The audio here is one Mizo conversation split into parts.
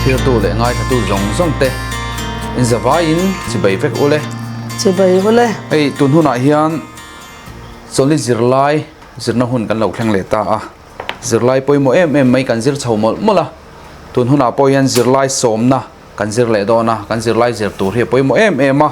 Thirtu leh ngaithlatu zawng zawng te in zavaiin chibai vek u le. Chibai u le. Hei tun hunah hian chawlhni zirlai zirna hun kan lo thleng leh ta a, zirlai pawimawh em em mai kan zir chho mawlh mawlh a, tun hunah pawh hian zirlai sawmna Kan zir leh dawn a, kan zirlai zir tur hi a pawimawh em em a,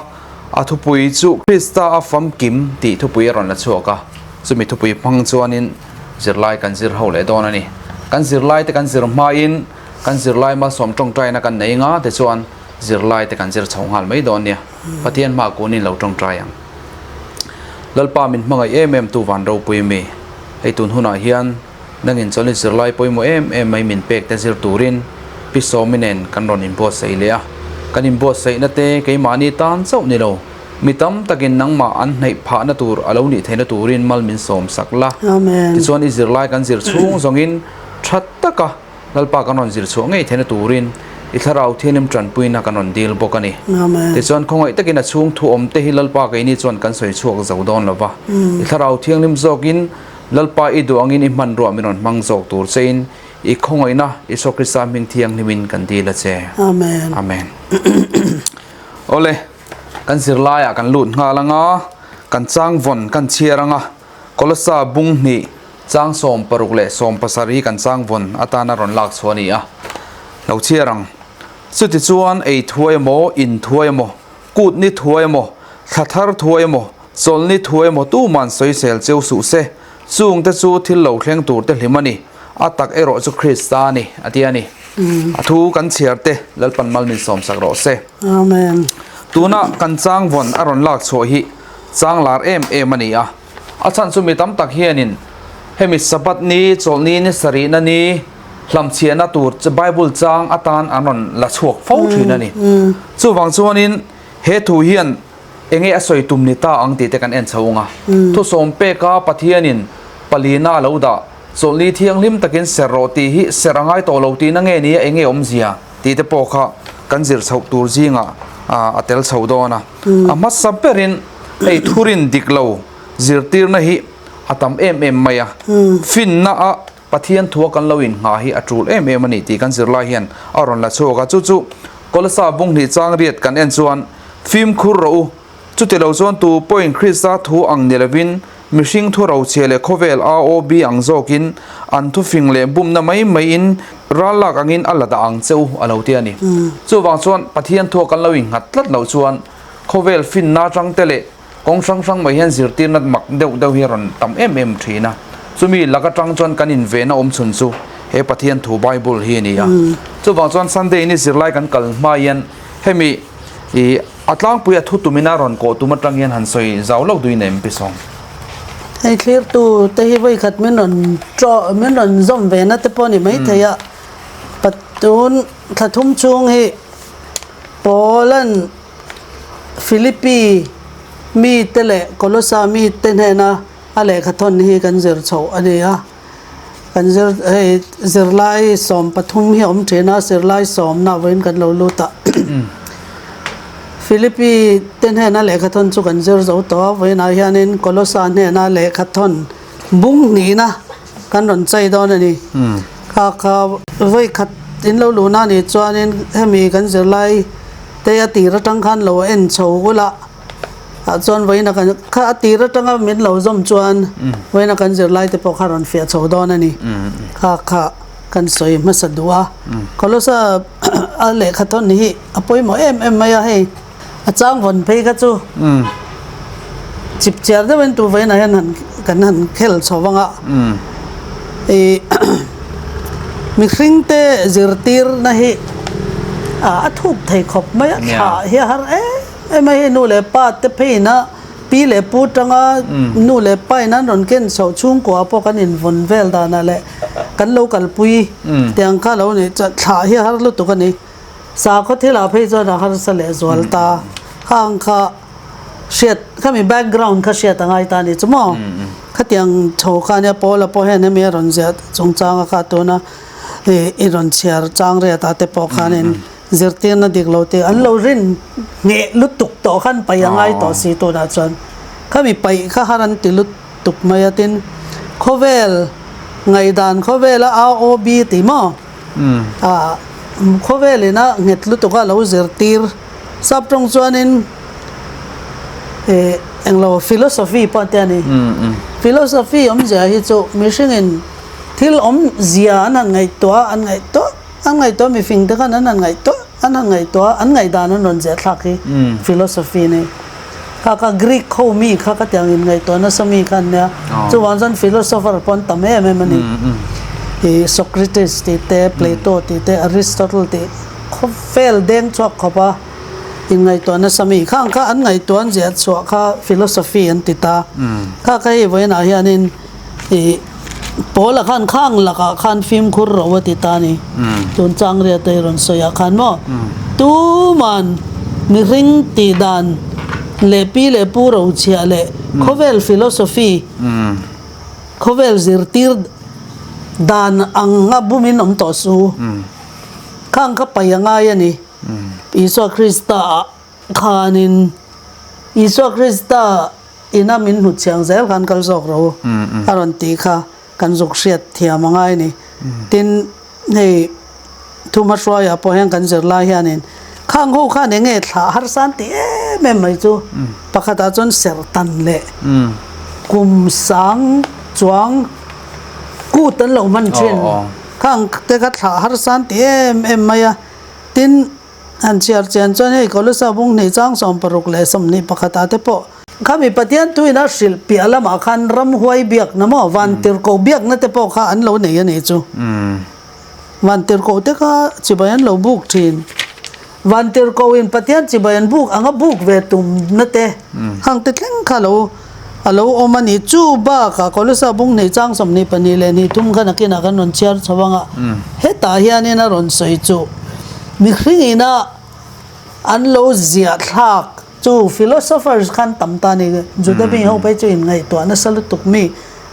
a thupui chu Krista a famkim tih thupui a rawn la chhuak a, chumi thupui hmang chuanin zirlai kan zir ho leh dawn a ni. Kan zirlai te kan zir hmain kan zirlai malsawm tawngtaina kan nei nga te chuan zirlai te kan zir chho nghal mai dawn nia. Pathian hma kunin lo tawngtai ang. Lalpa min hmangaih em em tu van ropui mi, hei tun hunah hian Nangin chuan i zirlai pawimawh em em mai min pek te zir turin Pi Sawmi nen kan rawn inbuatsaih leh a. Kan inbuatsaihna te keimahni tan chauh ni lo, mi tam takin nangmah an hnaih phahna tur a lo nih theihna turin mal min sawm sak la. Tichuan i zirlai kan zir chhung zawngin tha taka Lalpa kan rawn zir chhuah ngei theihna turin i Thlarau Thianghlim tanpuina kan rawn dil bawk a ni. Tichuan khawngaih takin a chhung thu awm te hi Lalpa keini chuan kan sawi chhuak zo dawn lo va. I Thlarau Thianghlim zawkin Lalpa i duh angin i hmanruah min rawn hmang zawk tur chein i khawngaihna Isua Krista hming thianghlimin kan dil a che. Amen. Amen. Awle, kan zirlaiah kan lut nghal anga, kan chang vawn kan chhiar anga, Kolossa bung hnih chang 16 leh 17 hi kan chang vawn atana rawn lak chhuah a ni a. Lo chhiar ang. Chutichuan ei thuai emaw, in thuai emaw, kut ni thuai emaw, thla thar thuai emaw, Chawlhni thu emaw tuman sawisel cheu suh se, chungte chu thil lo thleng tur te hlim a ni, a tak erawh chu Krista a ni, a ti a ni. A thu kan chhiar te Lalpan mal min sawmsak rawh se. Amen. Tuna kan chang vawn a rawn lak chhuah hi chang lar em em a ni a, a chhan chu mi tam tak hianin hemi Sabbath ni, chawlhni ni sarihna ni, hlamchhiahna tur Bible chang atan an rawn la chhuak fo thin a ni. Chuvang chuanin he thu hian Enge a sawi tum ni ta ang tih te kan en chho ang a. Thusawm peka Pathianin palina a lo dah, chawlhni thianghlim takin ser rawh tih hi ser a ngai tawh lo tihna nge nia enge awmzia tih te pawh kha kan zir chhoh tur zingah a tel chho dawn a. A hmasa berin hei thurin dik lo zirtirna hi a tam em em mai a. Finna a Pathian thua kan lo inngha hi a tul em em a ni tih kan zirlai hian a rawn la chhuak a. Chu chu Kolasa bunghnih chang riat kan en chuan Fimkhur rawh u, chuti lo chuan tu pawhin Krista thu ang ni lovin mihring thu rochhia leh khawvel AOB ang zawkin an thufing leh bumna mai maiin ral lak angin a la dah ang che u a lo ti a ni. Chuvang chuan Pathian thua kan lo innghat tlat loh chuan khawvel finna atangte leh kawng hrang hrang mai hian zirtirna mak deuh deuh hi a rawn tam em em thin a, chumi lak atang chuan kan invenna awm chhun chu he Pathian thu Bible hi a ni a. Chuvang chuan Sunday ni zirlai kan kal hma hian hemi i a tlangpui a thu tumin a rawn kawh tum atang hian han sawi zau lo duin em pi sawng. Hei thlirtu te hi vawikhat min rawn chaw min rawn zawm ve na te pawh a ni maithei a, patun thla thum chhung hi Paula'n Philippi mite leh Kolossa mite hnena a lehkha thawn hi kan zir chhoh a ni a. Kan zir hei zirlai 13 hi a awm thin a, zirlai sawmna vawiin kan lo lut a. Philippi te hnena lehkha thawn chu kan zir zo tawh a, vawiinah hianin Kolossa hnena lehkha thawn bung hnihna kan rawn chei dawn a ni. Kha kha vawi khat in lo luhna a nih chuanin hemi kan zirlai te a tir atang khan lo en chho ula ah chuan vawiin a kan kha a tir atanga min lo zawm chuan vawiin a kan zirlai te pawh kha rawn fiah chho dawn a ni. Kha kha kan sawi hmasa duh a. Kolosa a lehkha thawn hi a pawimawh em em mai a hei a chang vawn phei kha chu chip chiar deuhin tu vawiinah hian han kan han khel chho vang a. Ih mihring te zirtirna hi a thuk thei khawp mai a thlah hi a har em em a hei nu leh pa te pheiin a pi leh pu tanga nu leh pa in an rawn ken chhoh chhungkua pawh kan invawn vel danah leh kan lo kalpui tiang kha lo nih chuan thlah hi a har lutuk a ni. Sakhaw thilah phei chuan a harsa leh zual ta. Khang kha hriat khami background kha hriat a ngai ta a ni chu maw? Khatiang chho kha ania Paula pawh hian hemi a rawn ziah chungchanga kha tuna i i rawn chhiar chang riat ah te pawh khanin zirtirna dik lo te an lo rin ngheh lutuk tawh khan paih a ngai tawh si tunah chuan khami paih kha har an ti lutuk mai a tin khawvel ngaihdan khawvela AOB tih maw? Khawvel ina nghet lutuk a lo zirtir sap tawng chuanin eh englo philosophy pawh te a ni. Philosophy awmzia hi chu mihringin thil awmzia an han ngaihtuah an ngaihtuah an ngaihtuah mifing te khan an han ngaihtuah an han ngaihtuah an ngaihdan an rawn ziah thlak hi philosophy a ni. Kha kha Greek ho mi kha ka tiang in ngaihtuah nasa mi kha an nia. Chuvang chuan philosopher pawh an tam em em a ni. Ih Socrates tih te, Plato tih te, Aristotle tih khawvel deng chhuak khawp a in ngaihtuah nasa mi. Khang kha an ngaihtuah an ziah chhuah kha philosophy an ti ta. Kha kha hei vawiinah hianin ih Paula khan khang lakah khan fimkhur ro a ti ta a ni. Tun Changria te rawn sawi ah khan maw tuman mihring tih dan leh pi leh pu ro chhiah leh khawvel philosophy khawvel zirtir dan ang a bumin awm tawh su. Khang kha paih a ngai a ni. Isua Krista ah khanin Isua Krista Ina min hnut chhiang zel khan kal zawk ro a rawn tih kha kan zuk hriat thiam a ngai ni. Tin, hei thu hmahruaiah pawh hian kan zir lai hianin khang ho khan eng nge thlah harsa an tih em em mai chu pakhatah chuan serhtan leh kum sang chuang kut an lo hman thin. Khang te kha thlah harsa an ti em em mai a. Tin, Han chhiar chian chuan hei Kolosa bung hnih chang 60 leh 21 ah te pawh khami Pathian thuin a hrilh piah lamah khan ramhuai biakna maw vantirhkoh biakna te pawh kha an lo nei a nih chu. Vantirhkoh te kha chibai an lo buk thin. Vantirhkoh in Pathian chibai an buk anga buk ve tumna te hang te thleng kha lo a lo awm a ni. Chu bakah Kolosa bung hnih chang 22 leh 23 kha nakinah kan rawn chhiar chho anga hetah hianin a rawn sawi chu. Mihring ina an lo ziah thlak chu philosophers khan tam ta a ni. Juda mi ho phei chu inngaihtuah nasa lutuk mi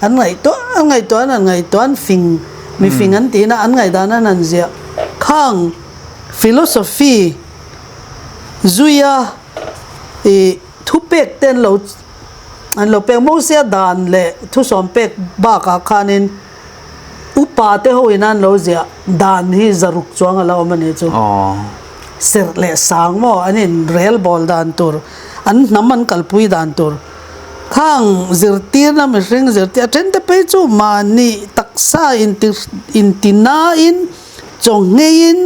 an ngaihtuah an ngaihtuah an han ngaihtuah an fing mi fing an tihna an ngaihdan an han ziah khang philosophy zuia ih thupek te an lo an lo pek Mosia dan leh thusawm pek bakah khanin Upa te ho in an lo ziah dan hi zaruk chuang a la awm a nih chu. Serh leh sang maw an in rel bawl dan tur, an hnam an kalpui dan tur. Khang zirtirna mihring zirtir a then te phei chu mahni taksa inti inti nain chaw ngheiin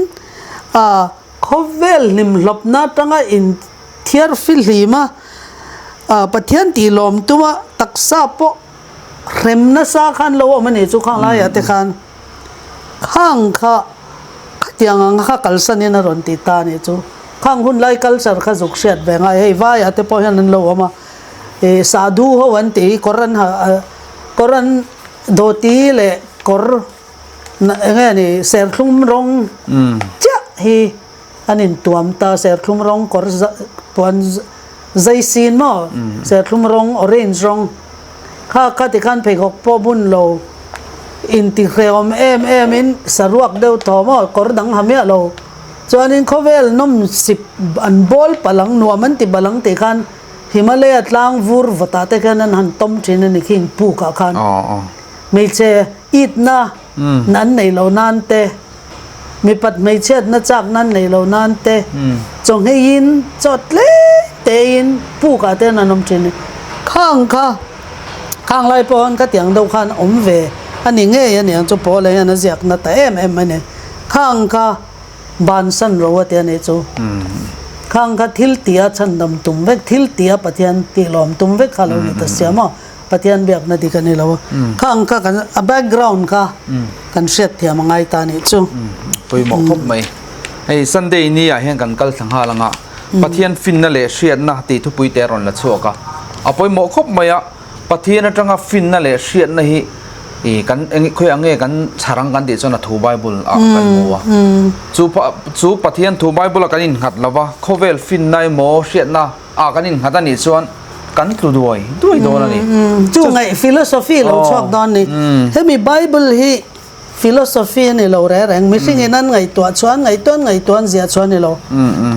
a khawvel hlimhlawpna atanga in thiar fihlim a, Pathian tih lawm tuma taksa pawh Hrem nasa khan lo awm a nih chu khang laiah te khan khang kha khatiang ang kha kalsanin a rawn ti ta a nih chu. Khang hun lai culture kha zuk hriat ve ngai hei vaiah te pawh hian an lo awm a ih sadhu ho an tih hi kawr an ha kawr an dhoti leh kawr eng nge ni serthlum rawng chiah hi an intuam ta serthlum rawng kawr puan zai sin maw serthlum rawng orange rawng kha kha tikhan pheikhawk pawh bun lo intihrehawm em em in saruak deuh thaw maw kawr dang ha miah lo chuanin khawvel nawm sip an bawl palh ang nuam an ti palh ang tih khan Himalaya tlang vur vawtah te khian an han tawm thin a ni khi puk ah khan hmeichhe itna an nei lo nan te mipat hmeichhiatna chakna an nei lo nan te chawngheiin chaw tlem tein pukah te an awm thin a ni. Khang kha khang lai pawh khan khatiang deuh khan awm ve a ni ngei a niang chu Paula hian a ziak na ta em em a ni. Khang kha bansan ro a ti a nih chu. Khang kha thil tia chhandam tum vek thil tia Pathian tihlawm tum vek kha lo ni ta sia maw. Pathian biakna dik a ni lo a, khang kha kan a background kha kan hriat thiam a ngai ta nih chu. Pawimawh khawp mai. Hei Sunday ni ah hian kan kal thla nghal ang a, Pathian finna leh hriatna tih thupui te a rawn la chhuak a, a pawimawh khawp mai a, Pathian atanga finna leh hriatna hi ih kan eng khawi ang nge kan chhar ang kan tih chuan a thu Bible ah kan hmu a, chu chu Pathian thu Bible a kan innghat lo va, khawvel finna emaw hriatna Ah kan innghat a nih chuan kan tlu duai duai dawn a ni. Chu ngaih philosophy lo chhuak dawn ni. Hemi Bible hi philosophy a ni lo reng reng. Mihring in an ngaihtuah chuan ngaihtuah an ngaihtuah an ziah chhuah a ni lo.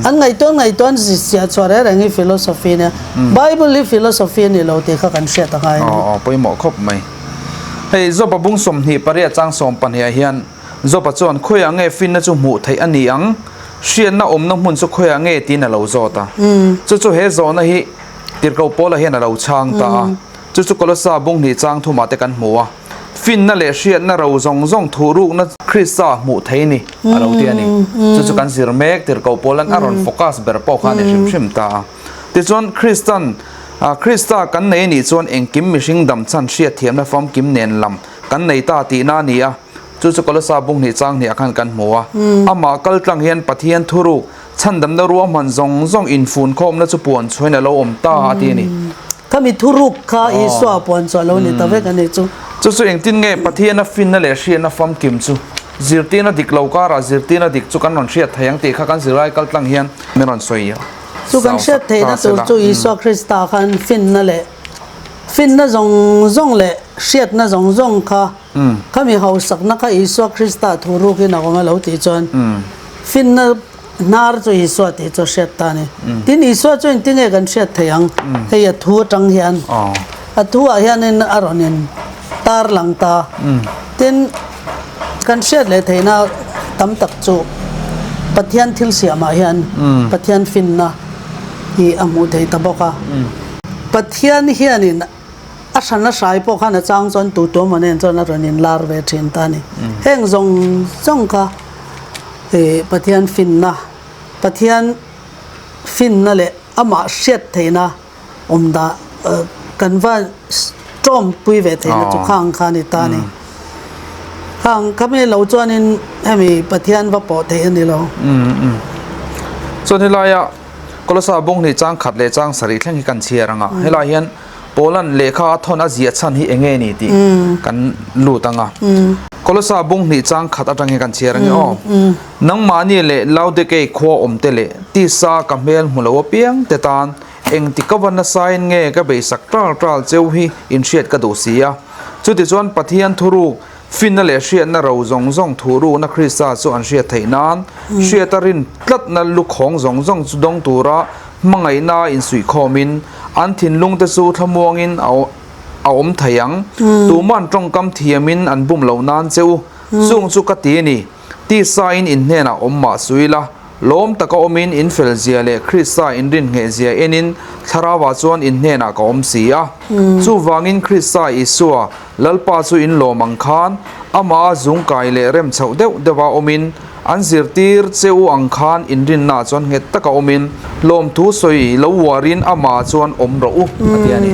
An ngaihtuah an ngaihtuah an ziah chhuah reng reng hi philosophy a nia. Bible hi philosophy a ni lo tih kha kan hriat a ngai a ni. Aw pawimawh khawp mai. Hei Job-a bung 28 chang 12 ah hian. Job-a chuan, Khawiah nge finna chu hmuh theih a ni ang? Hriatna awmna hmun chu khawiah nge? tiin a lo zawt a. Chu chu he zawhna hi Tirhkoh Paula hian a lo chhang ta a. Chu chu Kolossa bung hnih chang thumah te kan hmu a. Finna leh hriatna ro zawng zawng thuhrukna Krista hmuh thei ni a lo ti a ni. Chu chu kan zir mek Tirhkoh Paula'n a rawn focus ber pawh kha a ni hrim hrim ta a. Tichuan, Kristan, Krista kan nei a nih chuan engkim mihring dam chhan hriatthiamna famkim nen lam kan nei ta tihna a ni a. Chu chu Kolossa bung hnih chang hnih ah khan kan hmu a. Amah kal tlang hian Pathian thuruk, chhandamna ruahman zawng zawng infunkhawmna chu puan chhuain a lo awm ta a ti a ni. Khami thuruk kha Isua puan chu a lo ni ta vek a ni chu. Chu chu engtin nge Pathiana finna leh hriatna famkim chu zirtirna dik lo karah zirtirna dik chu kan rawn hriat thei ang tih kha kan zirlai kal tlang hian min rawn sawi Chu kan hriat theihna tur chu Isua Krista khan finna leh finna zawng zawng leh hriatna zawng zawng kha Khami hausakna kha Isua Krista thu rukin a awm a lo tih chuan finna hnar chu Isua tih chu a hriat ta a ni. Tin, Isua chu engtin nge kan hriat theih ang? Hei a thu atang hian a thu ah hianin a rawn in tar lang ta. Tin, kan hriat leh theihna tam tak chu Pathian thil siamah hian Pathian finna hi a hmuh theih ta bawk a. Pathian hianin A hran a hrai pawh khan a chang chuan tu tu emaw nen chuan a rawn inlar ve thin ta a ni. Heng zawng zawng kha ih Pathian finna, Pathian finna leh amah hriat theihna awm dah kan va tawmpui ve theihna chu khang kha a ni ta a ni. Khang kha mi lo chuanin hemi Pathian va pawh theih a ni lo. Chuan helaia Kolosa bawng hnih chang khat leh chang sarih thleng hi kan chhiar ang a, helai hian Paula'n lehkha a thawn a ziah chhan hi eng nge ni tih kan lut ang a. Kolosa bawng hnih chang khat atang hian kan chhiar ang e aw. Nangmahni leh Laodikei khua awmte leh tisa ka hmel hmu lo apiang te tan engtik ava nasain nge ka beisak tal tal cheu hi inhriat ka duh si a. Chutichuan Pathian thuruk Finna leh hriatna ro zawng zawng thuhrukna Krista chu an hriat theih nan, hriata rin tlatna lukhawng zawng zawng chu dawng tura hmangaihna insuihkhawmin, an thinlungte chu thlamuangin a awm thei ang. Tuman tawngkam thiamin an bum lo nan che u. Chung chu ka ti a ni, tisain in hnenah awm mah sui la, Lawm taka awmin in fel zia leh Krista in rinhngheh zia enin Thlarauah chuan in hnenah ka awm si a. Chuvangin Krista Isua, Lalpa chu in lawm ang khan, Amah a zungkai leh rem chhoh deuh deuha awmin, an zirtir che u ang khan in rinnaah chuan nghet taka awmin, lawmthu sawi lo uarin Amah chuan awm rawh u, a ti a ni.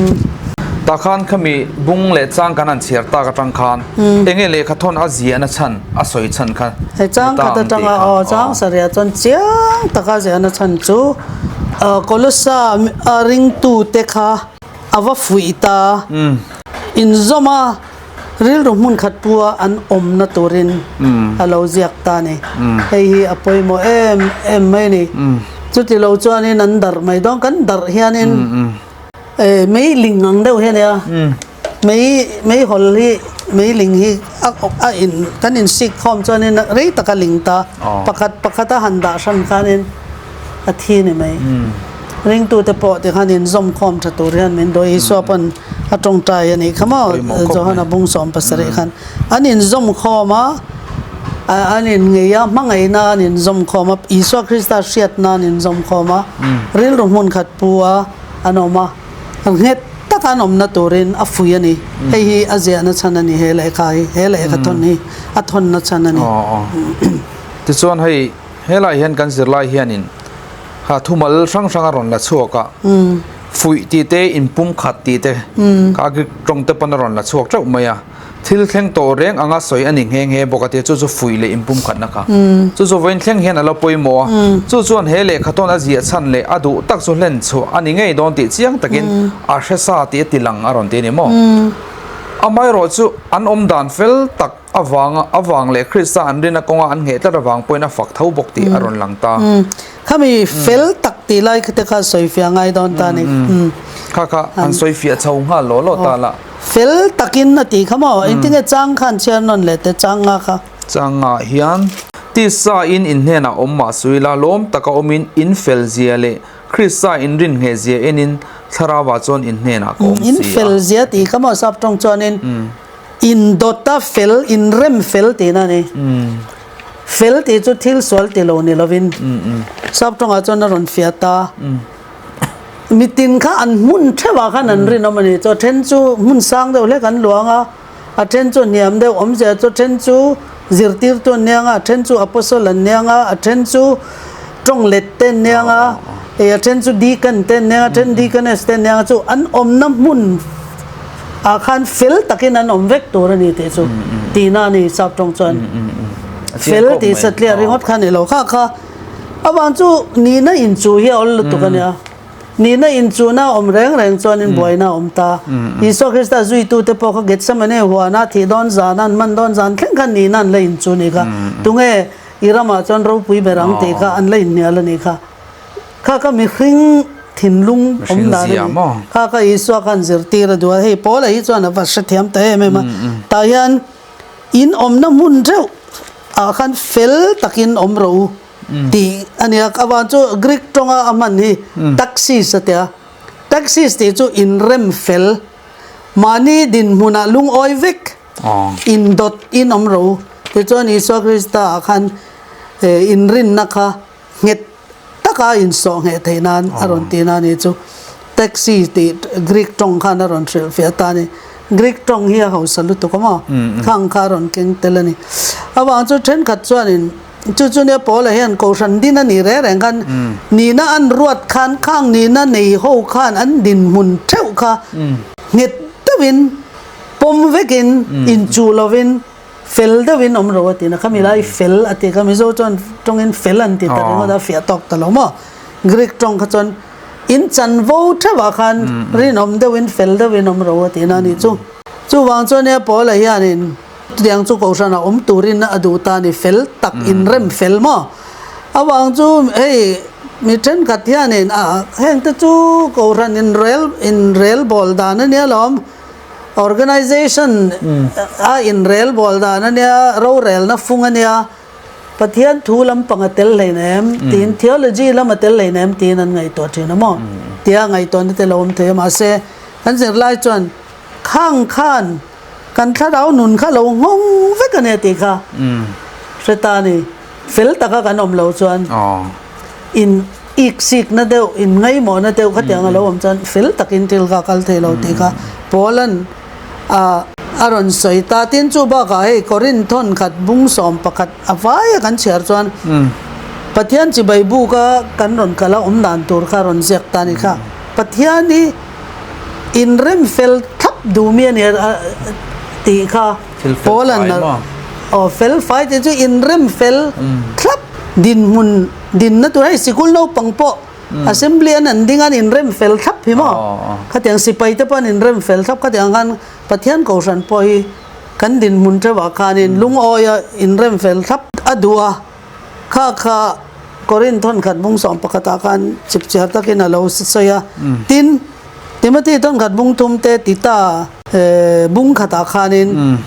Tah khan khami bung leh chang kan han chhiar tak atang khan enge lehkha thawn a ziahna chhan a sawi chhan kha Hei chang khat atanga aw chang sarih chuan chiang taka ziahna chhan chu Kolossa a ringtute kha a va fuih ta inzawm a rilru hmun khat pua an awmna turin a lo ziak ta a ni. Hei hi a pawimawh em em mai a ni. Chuti lo chuanin an darh mai dawn kan darh hianin Mei ling ang deuh hi a nia, mei mei hawl hi mei ling hi a a in kan in sik khawm chuanin rei tak a ling ta, pakhat pakhat a han dah hran khanin a thi ni mai. Ringtute pawh tikhan inzawm khawm tha tur hian min duh a, Isua pawn a tawngtai a nih kha maw, Johana bung 70 khan an inzawm khawm a, an inngei a, hmangaihna an inzawm khawm a, Isua Krista hriatna an inzawm khawm a, rilru hmun khat pu a. An awm a, nghet taka an awmna turin a fui a ni. Hei hi a ziahna chhan a ni, he lehkha hi, he lehkha thawn hi a thawnna chhan a ni. Tichuan hei helai hian kan zirlai hianin ha thumal hrang hrang a rawn la chhuak a, fuih tih te, inpumkhat tih te kha Greek tawng te pawn a rawn la chhuak teuh mai a. Thil thleng tawh reng anga sawi a ni nghe nghe bawk a tia chu chu fuih leh inpumkhatna kha. Chu chu vawiin thleng hian a la pawimawh a. Chu chuan he lehkha tawn a ziah chhan leh a duh tak chu hlen chhuah a ni ngei dawn tih chiang takin a hre sa tih a ti lang a rawn ti a ni maw? Amaherawh chu an awm dan fel tak avanga avang leh Krista an rinna kawnga an ngheh tlat avang pawhin a fak tho bawk tih a rawn lang ta. Khami fel tak tih lai te kha sawifiah ngai dawn ta a ni. Kha kha an sawifiah chho nghal law law ta la. Fel takin a tih kha maw? Engtinge chang khan chhiar nawn leh teh chang nga kha? Chang ngah hian tisa in in hnenah awm mah sui la, lawm taka awmin in fel zia leh Krista in rin ngheh zia enin Thlarauah chuan in hnenah ka awm si a. In fel zia tih kha maw sap tawng chuanin? Indawta fel, inrem fel tihna a ni. Fel tih chu thil sual ti lo ni lovin sap tawngah chuan a rawn fiah ta. Mitin kha an hmun theuhah khan an rinawm a ni. Chaw then chu hmun sang deuh hlek an luang a, a then chu hniam deuh awmzia chu then chu zirtirtu an niang a, a then chu apostle an niang a, a then chu tawng let te an niang a, a then chu deacon te an niang a, a then deaconess te an niang a chu an awmna hmun ah khan fel takin an awm vek tur a ni tih chu tihna a ni sap tawng chuan fel tih satliah ringawt kha a ni lo kha kha avang chu nihna inchuh hi a awl lutuk a nia nihna inchuhna a awm reng reng chuanin buaina a awm ta Isua Krista zuitute pawh kha Gethsemane huana thih dawn zan an man dawn zan thleng khan nihna an la inchuh a nih kha tunge i ramah chuan ropui ber ang tih kha an la inhnial a nih kha. Kha ka mihring thinlung awm dan a ni. Kha ka Isua khan zirtir a duh a, hei Paula hi chuan a va hrethiam ta em em a. Tah hian in awmna hmun reuh ah khan fel takin awm rawh u tih a ni a. Avang chu Greek tawnga a hman hi taxis a ti a. Taxis tih chu inrem fel, mahni dinhmunah lungawi vek, indawt in awm rawh u. Tichuan Isua Krista ah khan inrinna kha nghet taka insawh ngheh theih nan a rawn tih na a ni chu. Taxi tih Greek tawng khan a rawn hrilhfiah ta a ni. Greek tawng hi a hausa lutuk a maw? Khang kha a rawn keng tel a ni. Avang chu thenkhat chuanin chu chu nia Paula hian Kohhran din a nih reng reng khan nihna an ruat khan khang nihna nei ho khan an dinhmun theuh kha nghet deuhin pawm vekin inchuh lovin Fel deuhin awm ro a ti na khami lai fel a ti kha Mizo chuan tawngin fel an ti ta ringawt a fiah tawk ta lo maw Greek tawng kha chuan in chanvo theuhah khan rinawm deuhin fel deuhin awm ro a ti na a nih chu. Chuvang chuan nia Paula hianin chutiang chu Kohhran a awm turin a duh ta a ni fel tak inrem fel maw avang chu hei mi thenkhat hianin a hengte chu Kohhran inrel inrelbawl dan a nia lawm. Organization a inrel bawl dan a nia, rorelna fung a nia, Pathian thu lampang a tel hlein em tiin theology lam a tel hlein em tiin an ngaihtuah thin a maw? Tia ngaihtuahna te lo awm thei a, mahse kan zirlai chuan khang khan kan thlarau nun kha lo nghawng vek a nia tih kha hre ta a ni. Fel taka kan awm lo chuan in ik sikna deuh, in ngaimawhna deuh khatiang a lo awm chuan fel takin thil kha a kal thei lo tih kha Paula'n a a rawn sawi ta. Tin, chu bakah hei Korinth thawnkhat bung 11 a vaia kan chhiar chuan Pathian chibai buka kan rawn kal a awm dan tur kha a rawn ziak ta a ni kha. Pathian hi inrem fel thlap duh mi a ni a tih kha Paula'n a aw fel fai tih chu inrem fel thlap dinhmun Dinna tur hei sikul naupang pawh assembly an an ding a an inrem fel thlap hi maw? Khatiang sipai te pawh an inrem fel thlap khatiang khan Pathian Kohhran pawh hi kan dinhmun theuhah khanin lungawi a inrem fel thlap a duh a, kha kha Korinth thawnkhat bung 11 ah khan chipchiar takin a lo sawi a. Tin, Timothy thawnkhat bung thum te Tita bung khatah khanin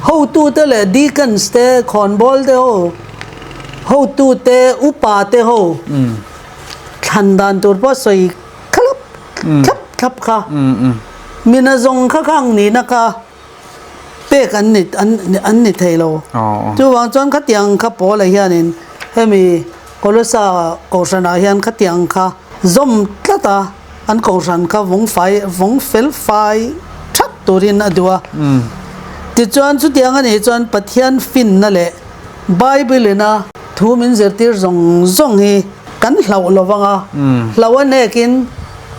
hotute leh deacons te khawnbawl te ho hotute upa te ho thlan dan tur pawh sawi thlap thlap thlap kha mina zawng kha khang nihna kha pek an ni an ni thei lo chuvang chuan khatiang kha Paula hianin hemi Kolosa kohhranah hian khatiang kha zawm tlat a. An kohhran kha vawng fai vawng fel fai thak turin a duh a. Tichuan chutiang a nih chuan Pathian finna leh Bible ina thu min zirtir zawng zawng hi kan hlauh lo vang a, hlauh a hnekin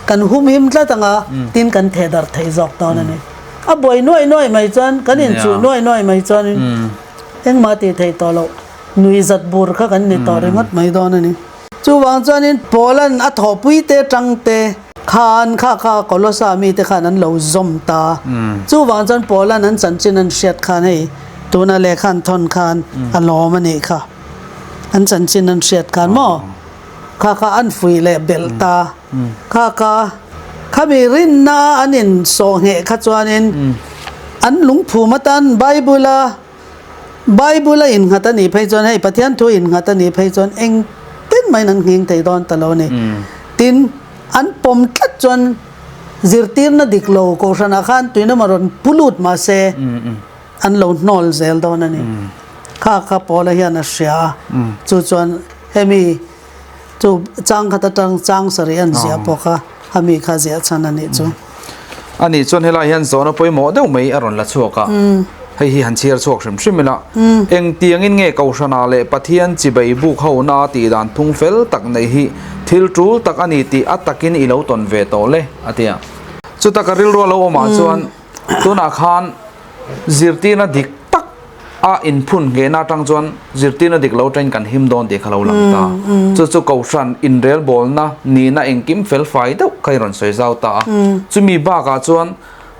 kan humhim tlat ang a, tin kan theh darh thei zawk dawn a ni. A buai nuai nuai mai chuan kan inchuh nuai nuai mai chuanin engmah tih theih tawh loh nuihzat bur kha kan ni tawh ringawt mai dawn a ni. Chuvang chuanin Paula'n a thawhpuite tangte khan kha kha Kolosa mite khan an lo zawm ta. Chuvang chuan Paula'n an chanchin an hriat khan hei tuna lehkha an thawn khan a lawm a nih kha. An chanchin an hriat khan maw kha kha an fuih leh belh ta. Kha kha khami rinna an insawh ngheh kha chuanin an lungphum atan Bible-a Bible a innghat a nih phei chuan hei Pathian thu innghat a nih phei chuan engtin maiin an nghing thei dawn ta lo a ni. Tin, an pawm tlat chuan Zirtirna dik lo Kohhranah khan tuinam a rawn pu lut mahse an lo hnawl zel dawn a ni. Kha kha Paula hian a hria a, chu chuan hemi chu chang khat atang chang sarih an ziah pawh kha ami kha ziah chhan a nih chu. A nih chuan helai hian zawhna pawimawh deuh mai a rawn la chhuak a, hei hi han chhiar chhuak hrim hrim ila, engtiangin nge Kohhranah leh Pathian chibai buk hona tih dan phung fel tak neih hi thil tul tak a ni tih a takin i lo tawn ve tawh le? a ti a. Chuta ka rilru a lo awmah chuan tunah khan zirtirna dik tak a inphun nghehna atang chuan zirtirna dik lo atangin kan him dawn tih kha lo lang ta. Chu chu Kohhran inrelbawlna nihna engkim felfai deuh kha i rawn sawi zau ta a. Chumi bakah chuan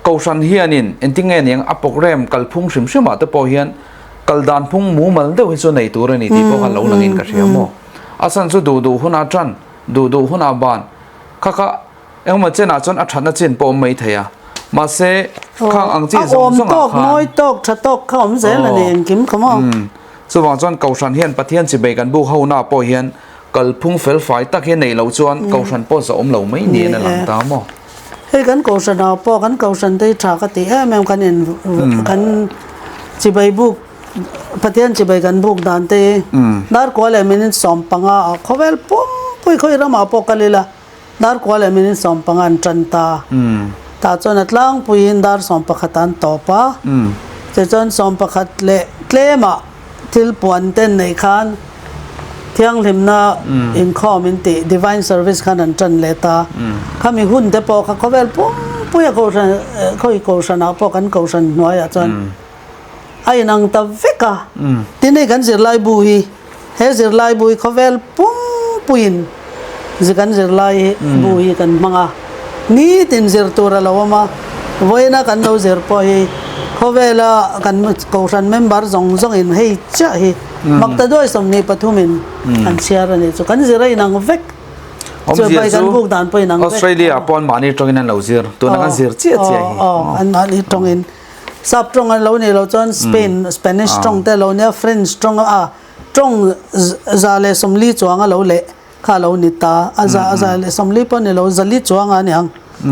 Kohhran hianin engtin nge niang a programme kalphung hrim hrimah te pawh hian kal dan phung mumal deuh hi chu nei tur a ni tih pawh kha lo langin ka hria maw. A chhan chu duh duh hunah tan, duh duh hunah ban kha kha Engemaw chenah chuan a thatna chin pawh awm mai thei a, mahse khang ang chi zawng zawngah khan. A awm tawk, mawi tawk, tha tawk kha awm zel a ni engkim kha maw? Chuvang chuan Kohhran hian Pathian chibei kan buk hona pawh hian kalphung felfai tak hi neih loh chuan Kohhran pawh zawh awm lo mai niin a lang ta maw? Hei kan Kohhranah pawh kan Kohhran te hi tha ka ti em em kan in kan chibei buk Pathian chibei kan buk dan te hi darkua leh minute 15 ah khawvel pumpui khawi ramah pawh kal ila Darkua leh minute 15 an tan ta. Tah chuan a tlangpuiin dar 11 an tawp a. Tichuan 11 leh tlemah thil puan ten neih khan thianghlimna inkhawm in tih Divine Service khan an tan leh ta. Khami hun te pawh kha khawvel pumpuia kohhran khawi kohhranah pawh kan kohhran hnuaiah chuan a inang ta vek a. Tin hei kan zirlai bu hi He zirlai bu hi khawvel pumpuiin kan zirlai bu hi kan hmang a, nitin zir tur a lo awm a, vawiina kan lo zir pawh hi khawvela kan kohhran member zawng zawngin hei chiah hi maktaduai 23 in an chhiar a nih chu kan zir a inang vek. Awmzia chu Australia ah pawh anmahni tawngin an lo zir, tuna kan zir chiah chiah hi. Aw, anmahni tawngin. Sap tawng a lo nih loh chuan Spain, Spanish tawng te a lo nia, French tawng a tawng 140 chuang a lo leh kha a lo ni ta. A za 140 pawh ni lo, 400 chuang a ni ang.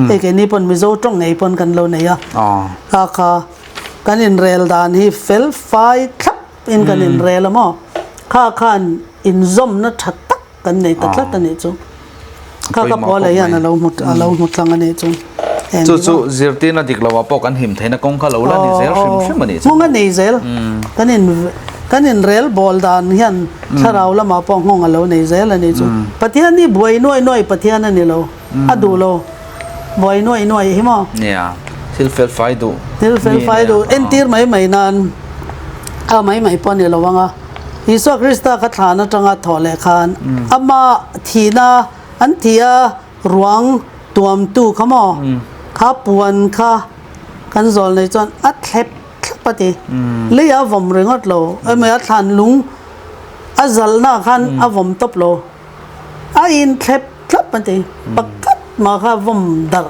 Hei keini pawn Mizo tawng ngei pawn kan lo nei a. Kha kha kan inrel dan hi fel fai thlap in kan inrel a maw? Kha khan inzawmna tha tak Kan nei ta tlat a nih chu. Kha ka pawl ah hian a lo hmu a lo hmu tlang a nih chu. Chu chu zirtirna dik lo ah pawh kan him theihna kawng kha lo la ni zel hrim hrim a nih chu. Nghawng a nei zel. Kan in kan in rel bawl dan hian thlarau lamah pawh nghawng a lo nei zel a nih chu. Pathian hi buai nuai nuai Pathian a ni lo. A duh lo. Buai nuai nuai hi maw? Nia. Thil fel fai duh. Thil fel fai duh. Entir mai mai nan a mai mai pawh a ni lo ang a. Isua Krista kha thlan atanga thawh leh khan ama thihna an thi a ruang tuamtu kha maw kha puan kha kan zawl nei chuan a thlep thlap a ti. Lei a vawm ringawt lo emaw a thlan lung a zalhna khan a vawm tawp lo a in thlep thlap a ti. Pakhat mah kha vawm darh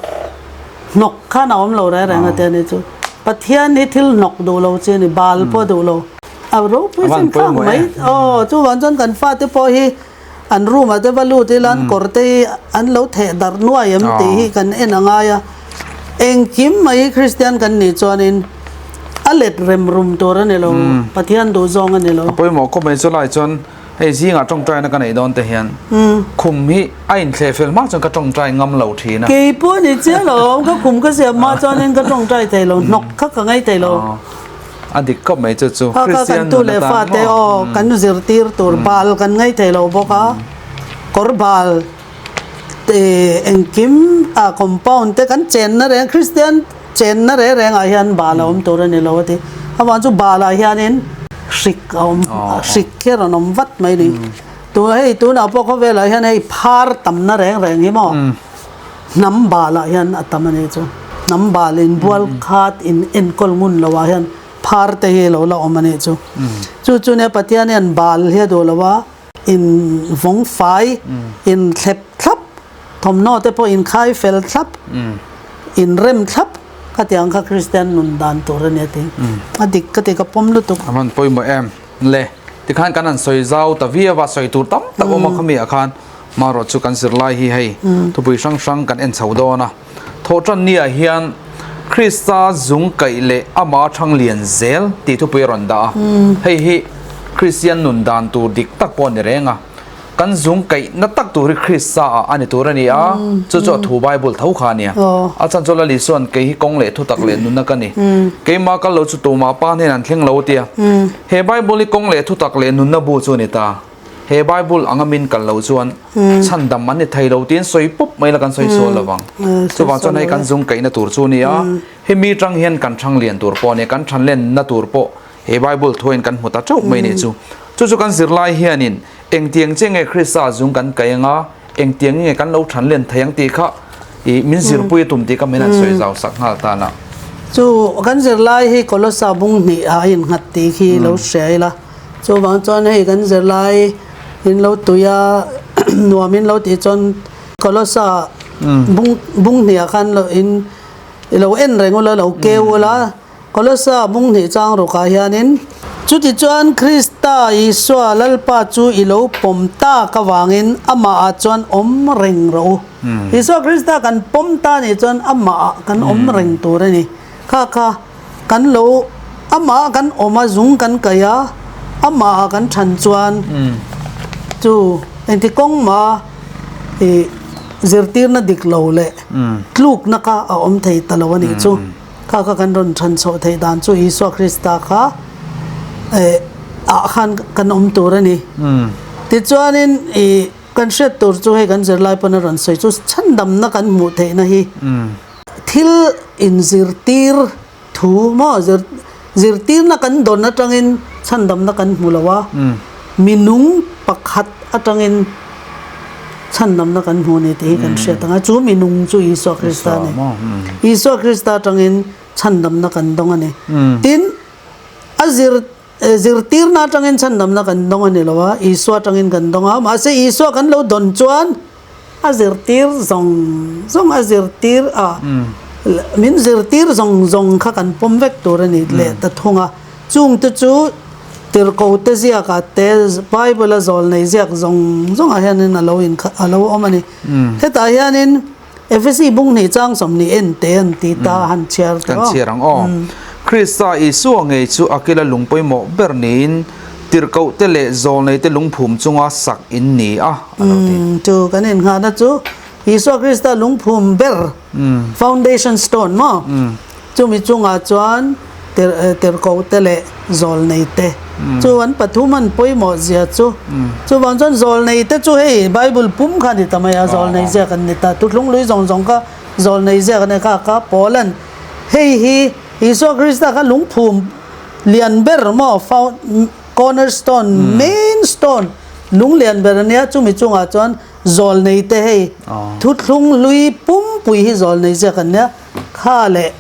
hnawk khan a awm lo reng reng a ti a ni chu. Pathian hi thil hnawk duh lo chi a ni, bal pawh duh lo. A ropui sin thlak mai. Aw chuvang chuan kan fate pawh hi an room ah te va lut ila an kawr te hi an lo theh darh nuai em tih hi kan en a ngai a. Engkim mai hi Kristian kan nih chuanin a let rem rum tur a ni lo, Pathian duh zawng a ni lo. A pawimawh khawp mai chulai chuan hei zingah tawngtaina ka neih dawn te hian khum hi a inthleh fel hma chuan ka tawngtai ngam lo thin a. Kei pawh ni chiah lo, ka khum ka siam hma chuanin ka tawngtai thei lo, hnawk kha ka ngai thei lo. A dik khawp mai chu chu Kha kha kan tu leh fate aw kan zirtir tur bal kan ngaih thei lo bawk a, kawr bal te engkim a compound te kan chenna reng Kristian chenna reng reng ah hian bal a awm tur a ni lo a ti. Avang chu bal ah hianin hrik a awm hrik hi a rawn awm vat mai ni. Tu hei tunah pawh khawvel ah hian hei phar tamna reng reng hi maw. Hnam balah hian a tam a nih chu. Hnam bal in bual khat in enkawl ngun lo ah hian phar te hi lo la awm a nih chu. Chu chu nia Pathian hian bal hi a duh lo a, in vawng fai, in thlep thlap, thawmhnaw te pawh in khai fel thlap, in rem thlap khatiang kha Kristian nun dan tur a ni a ti. A dik ka ti ka pawm lutuk. A hman pawimawh em le. Tikhan kan han sawi zau ta viau a, sawi tur tam tak awm a khami ah khan. Marawh chu kan zirlai hi hei thupui hrang hrang kan en chho dawn a. Thawhṭanniah hian Krista zung kaih leh amah ṭhang lian zel tih thupui a rawn dah a. Hei hi Kristian nun dan tur dik tak pawh a ni reng a. Kan zung kaihna tak tur hi Krista ah a ni tur a ni a, chu chu a thu Bible tho kha a nia. A chhan chu Lali chuan kei hi kawng leh thutak leh nunna ka ni. Keimah kal lo chu tumah pa hnen an thleng lo a ti a. He Bible hi kawng leh thutak leh nunna bu chu a ni ta. He Bible anga min kal lo chuan chhandam an ni thei lo tiin sawi pawp mai la kan sawi sual lo vang. Chuvang chuan hei kan zung kaihna tur chu a ni a, hemi tang hian kan thang lian tur pawh a ni a, kan than lenna tur pawh He Bible thuain kan hmu ta teuh mai nih chu. Chu chu kan zirlai hianin engtiang che nge Krista zung kan kai anga, engtiang nge kan lo than len thei ang tih kha i min zirpui a tum tih kha min han sawi zau sak nghal tan a. Chu kan zirlai hi Kolosa bung hnih ah a innghat tih khi lo hria ila. Chuvang chuan hei kan zirlai in lo tui a nuam in lo tih chuan Kolosa bung bung hnih ah khan lo in i lo en reng ula lo keu ula. Kolosa bung hnih chang rukah hianin, Chutichuan Krista Isua Lalpa chu i lo pawm tak avangin amahah chuan awm reng rawh u. Isua Krista kan pawm ta nih chuan amahah kan awm reng tur a ni. Kha kha kan lo amahah kan awm a, zung kan kaih a, amahah kan than chuan chu engti kawng mah i zirtirna dik lo leh tlukna kha a awm thei ta lo a nih chu. Kha kha kan rawn than chhoh theih dan chu Isua Krista kha eh ah khan kan awm tur a ni. Tichuanin ih kan hriat tur chu hei kan zirlai pawn a rawn sawi chu chhandamna kan hmuh theihna hi thil inzirtir thu maw zir zirtirna kan dawn atangin chhandamna kan hmu lo a, minung pakhat atangin Chhandamna kan hmu ni tih hi kan hriat ang a, chu minung chu Isua Krista a ni. Isua Krista atangin chhandamna kan dawng a ni. Tin, a zir zirtirna atangin chhandamna kan dawng a ni lo a, Isua atangin kan dawng a, mahse Isua kan lo dawn chuan a zirtir zawng zawng a zirtir a, min zirtir zawng zawng kha kan pawm vek tur a ni leh ta thung a. Chungte chu Tirhkohte ziakah te, Bible-a zawlnei ziak zawng zawngah hianin a lo inkha a lo awm a ni. Hetah hianin Efesi bung hnih chang 20 en te an ti ta a han chhiar tawh. Kan chhiar ang aw. Krista Isua ngei chu a kila lung pawimawh ber niin Tirhkohte leh zawlneite lungphum chunga sak in ni a, a lo ti. Chu kan innghahna chu Isua Krista lungphum ber, foundation stone maw? Chumi chungah chuan tirhkohte leh zawlneite chu an pathum an pawimawh zia chu. Chuvang chuan zawlneite chu hei Bible pum kha a ni ta mai a, zawlnei ziak an ni ta. Tuthlung lui zawng zawng kha zawlnei ziak an ni kha kha Paulan hei hi Isua Krista kha lungphum lian ber maw cornerstone main stone lung lian ber a nia chumi chungah chuan zawlneite hei thuthlung hlui pumpui hi zawlnei ziak an nia. Kha leh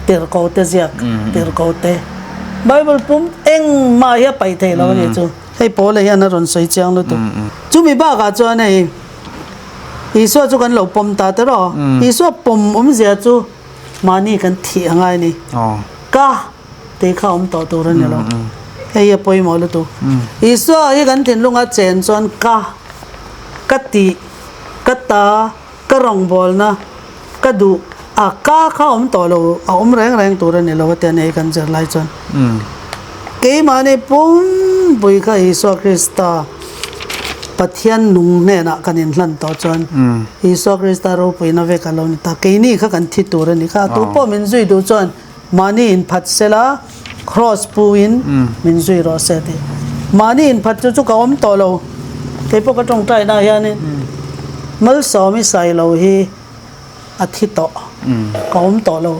tirhkohte ziak, tirhkohte Bible pum engmah hi a paih thei lo a nih chu. Hei Paula hian a rawn sawi chiang lutuk. Chumi bakah chuan hei Isua chu kan lo pawm ta tiraw? Isua pawm awmzia chu mahni kan thih a ngai a ni. Ka tih kha awm tawh tur a ni lo. Hei hi a pawimawh lutuk. Isua hi kan thinlunga chen chuan ka, ka tih, ka ta, Ka rawngbawlna ka duh a, ka kha awm tawh lo, a awm reng reng tur a ni lo a ti a ni kan zir lai chuan. Keimahni pumpui kha Isua Krista Pathian nung hnenah kan inhlan tawh chuan Isua Krista ropuina vek a lo ni ta. Keini kha kan thi tur a ni kha. Tu pawh min zui duh chuan mahni inphat sela Kraws puin min zui rawh se tih. Mahni inphat chu chu ka awm tawh lo. Kei pawh ka tawngtaina hianin Malsawmi Sailo hi a thi tawh. Ka awm tawh lo.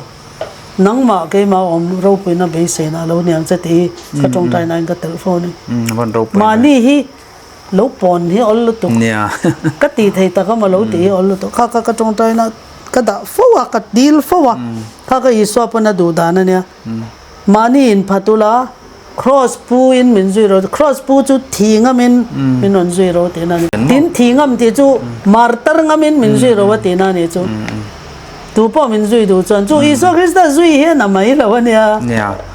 Nangmah keimah awm ropuina beiseina a lo niang che tih hi ka tawngtaina in ka telh fo a ni. Mahni hi lo pawn hi awl lutuk. Ka tih thei tak a maw lo tih hi awl lutuk. Kha kha ka tawngtaina ka dah fo a, ka dil fo a. Kha kha Isua pawn a duh dan a nia. Mahni in phat ula, Kraws pu in min zui ro, Kraws pu chu thi ngam in min rawn zui ro tihna a ni. Tin, thi ngam tih chu martar ngam in min zui ro a tihna a ni chu. Tu pawh min zui duh chuan chu Isua Krista zui hian a mai lo a nia.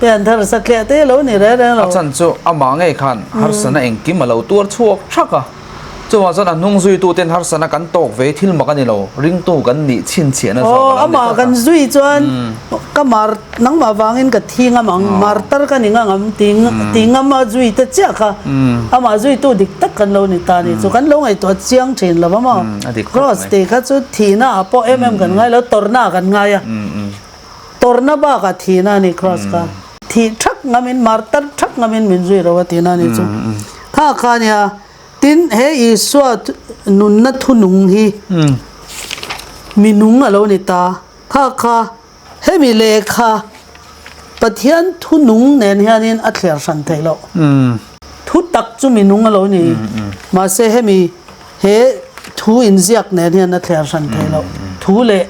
Pian thar satliah te lo ni reng reng lo. A chan chu amah ngei khan harsana engkim a lo tuar chhuak thak a. Chuvang chuan a hnung zuituten harsatna kan tawk ve thil mak a ni lo, ringtu kan nih chhinchhiahna zawk a lo ni tlat a. Aw, amah kan zui chuan ka mar, nangmah vangin ka thi ngam ang, martar ka ni ngam ang ti ti ngam a zui te chiah kha amah zuitu dik tak kan lo ni ta ni chu kan lo ngaihtuah chiang thin lo va maw? Cross tih kha chu thihna ah pawh em em kan ngai lo, tawrhna ah kan ngai a. Tawrhna bakah thihna a ni Cross kha. Thih thak ngamin, martar thak ngamin min zui ro a tihna a ni chu. Kha kha a nia. Tin, he Isua nunna thunung hi mi nung a lo ni ta. Kha kha hemi lehkha Pathian thunung nen hianin a thliar hran theih loh. Thu tak chu mi nung a lo ni. Mahse hemi he thu inziak nen hian a thliar hran theih loh. Thu leh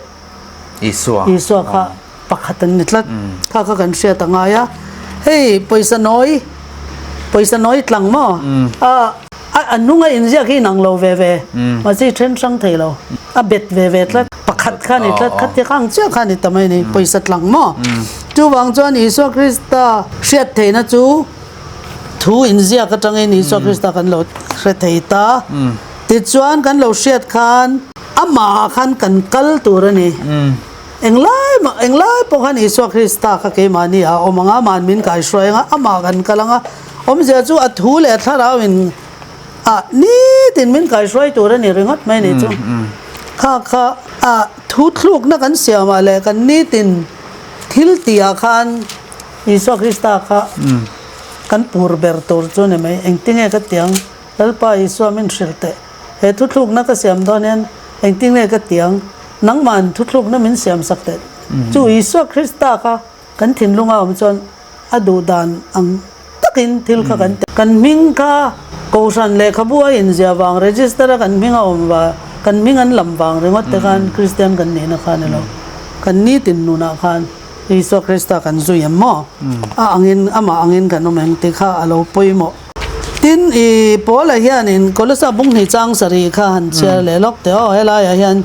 Isua. Isua kha pakhat an ni tlat. Kha kha kan hriat a ngai a. Hei pawisa nawi, pawisa nawi tlang maw? A a hnunga inziak hi inang lo ve ve. Mahse i then hrang thei lo. A bet ve ve tlat. Pakhat kha a ni tlat. Khatia kha ang chiah kha a ni ta mai a ni. Pawisa tlang maw? Chuvang chuan Isua Krista hriat theihna chu thu inziak atangin Isua Krista kan lo hre thei ta. Tichuan kan lo hriat khan amahah khan kan kal tur a ni. Englai mah englai pawh khan Isua Krista kha keimahni ah a awm ang a, ama'n min kaihruai ang a, amah kan kal ang a. Awmzia chu a thu leh a thlarau in ah nitin min kaihruai tur a ni ringawt mai ni chu. Kha kha a thu thlukna kan siamah leh kan nitin thil tihah khan Isua Krista kha kan pur ber tur chu a ni mai. Engtinge ka ti ang? Lalpa Isua min hrilh teh. He thuthlukna ka siam dawn hian engtin nge ka ti ang? Nangma'n thuthlukna min siam sak teh. Chu Isua Krista kha kan thinlunga awm chuan a duh dan ang takin thil kha kan ti. Kan hming kha Kohhran lehkhabu a inziah vang, register a kan hming a awm va, kan hming an lam vang ringawt te khan Kristian kan nihna kha a ni lo. Kan nitin nunah khan Isua Krista kan zui em maw? A angin, amah angin kan awm em tih kha a lo pawimawh. Tin, i Paula hianin Kolosa bung hnih chang sarih kha han chhiar leh lawk teh aw, helaiah hian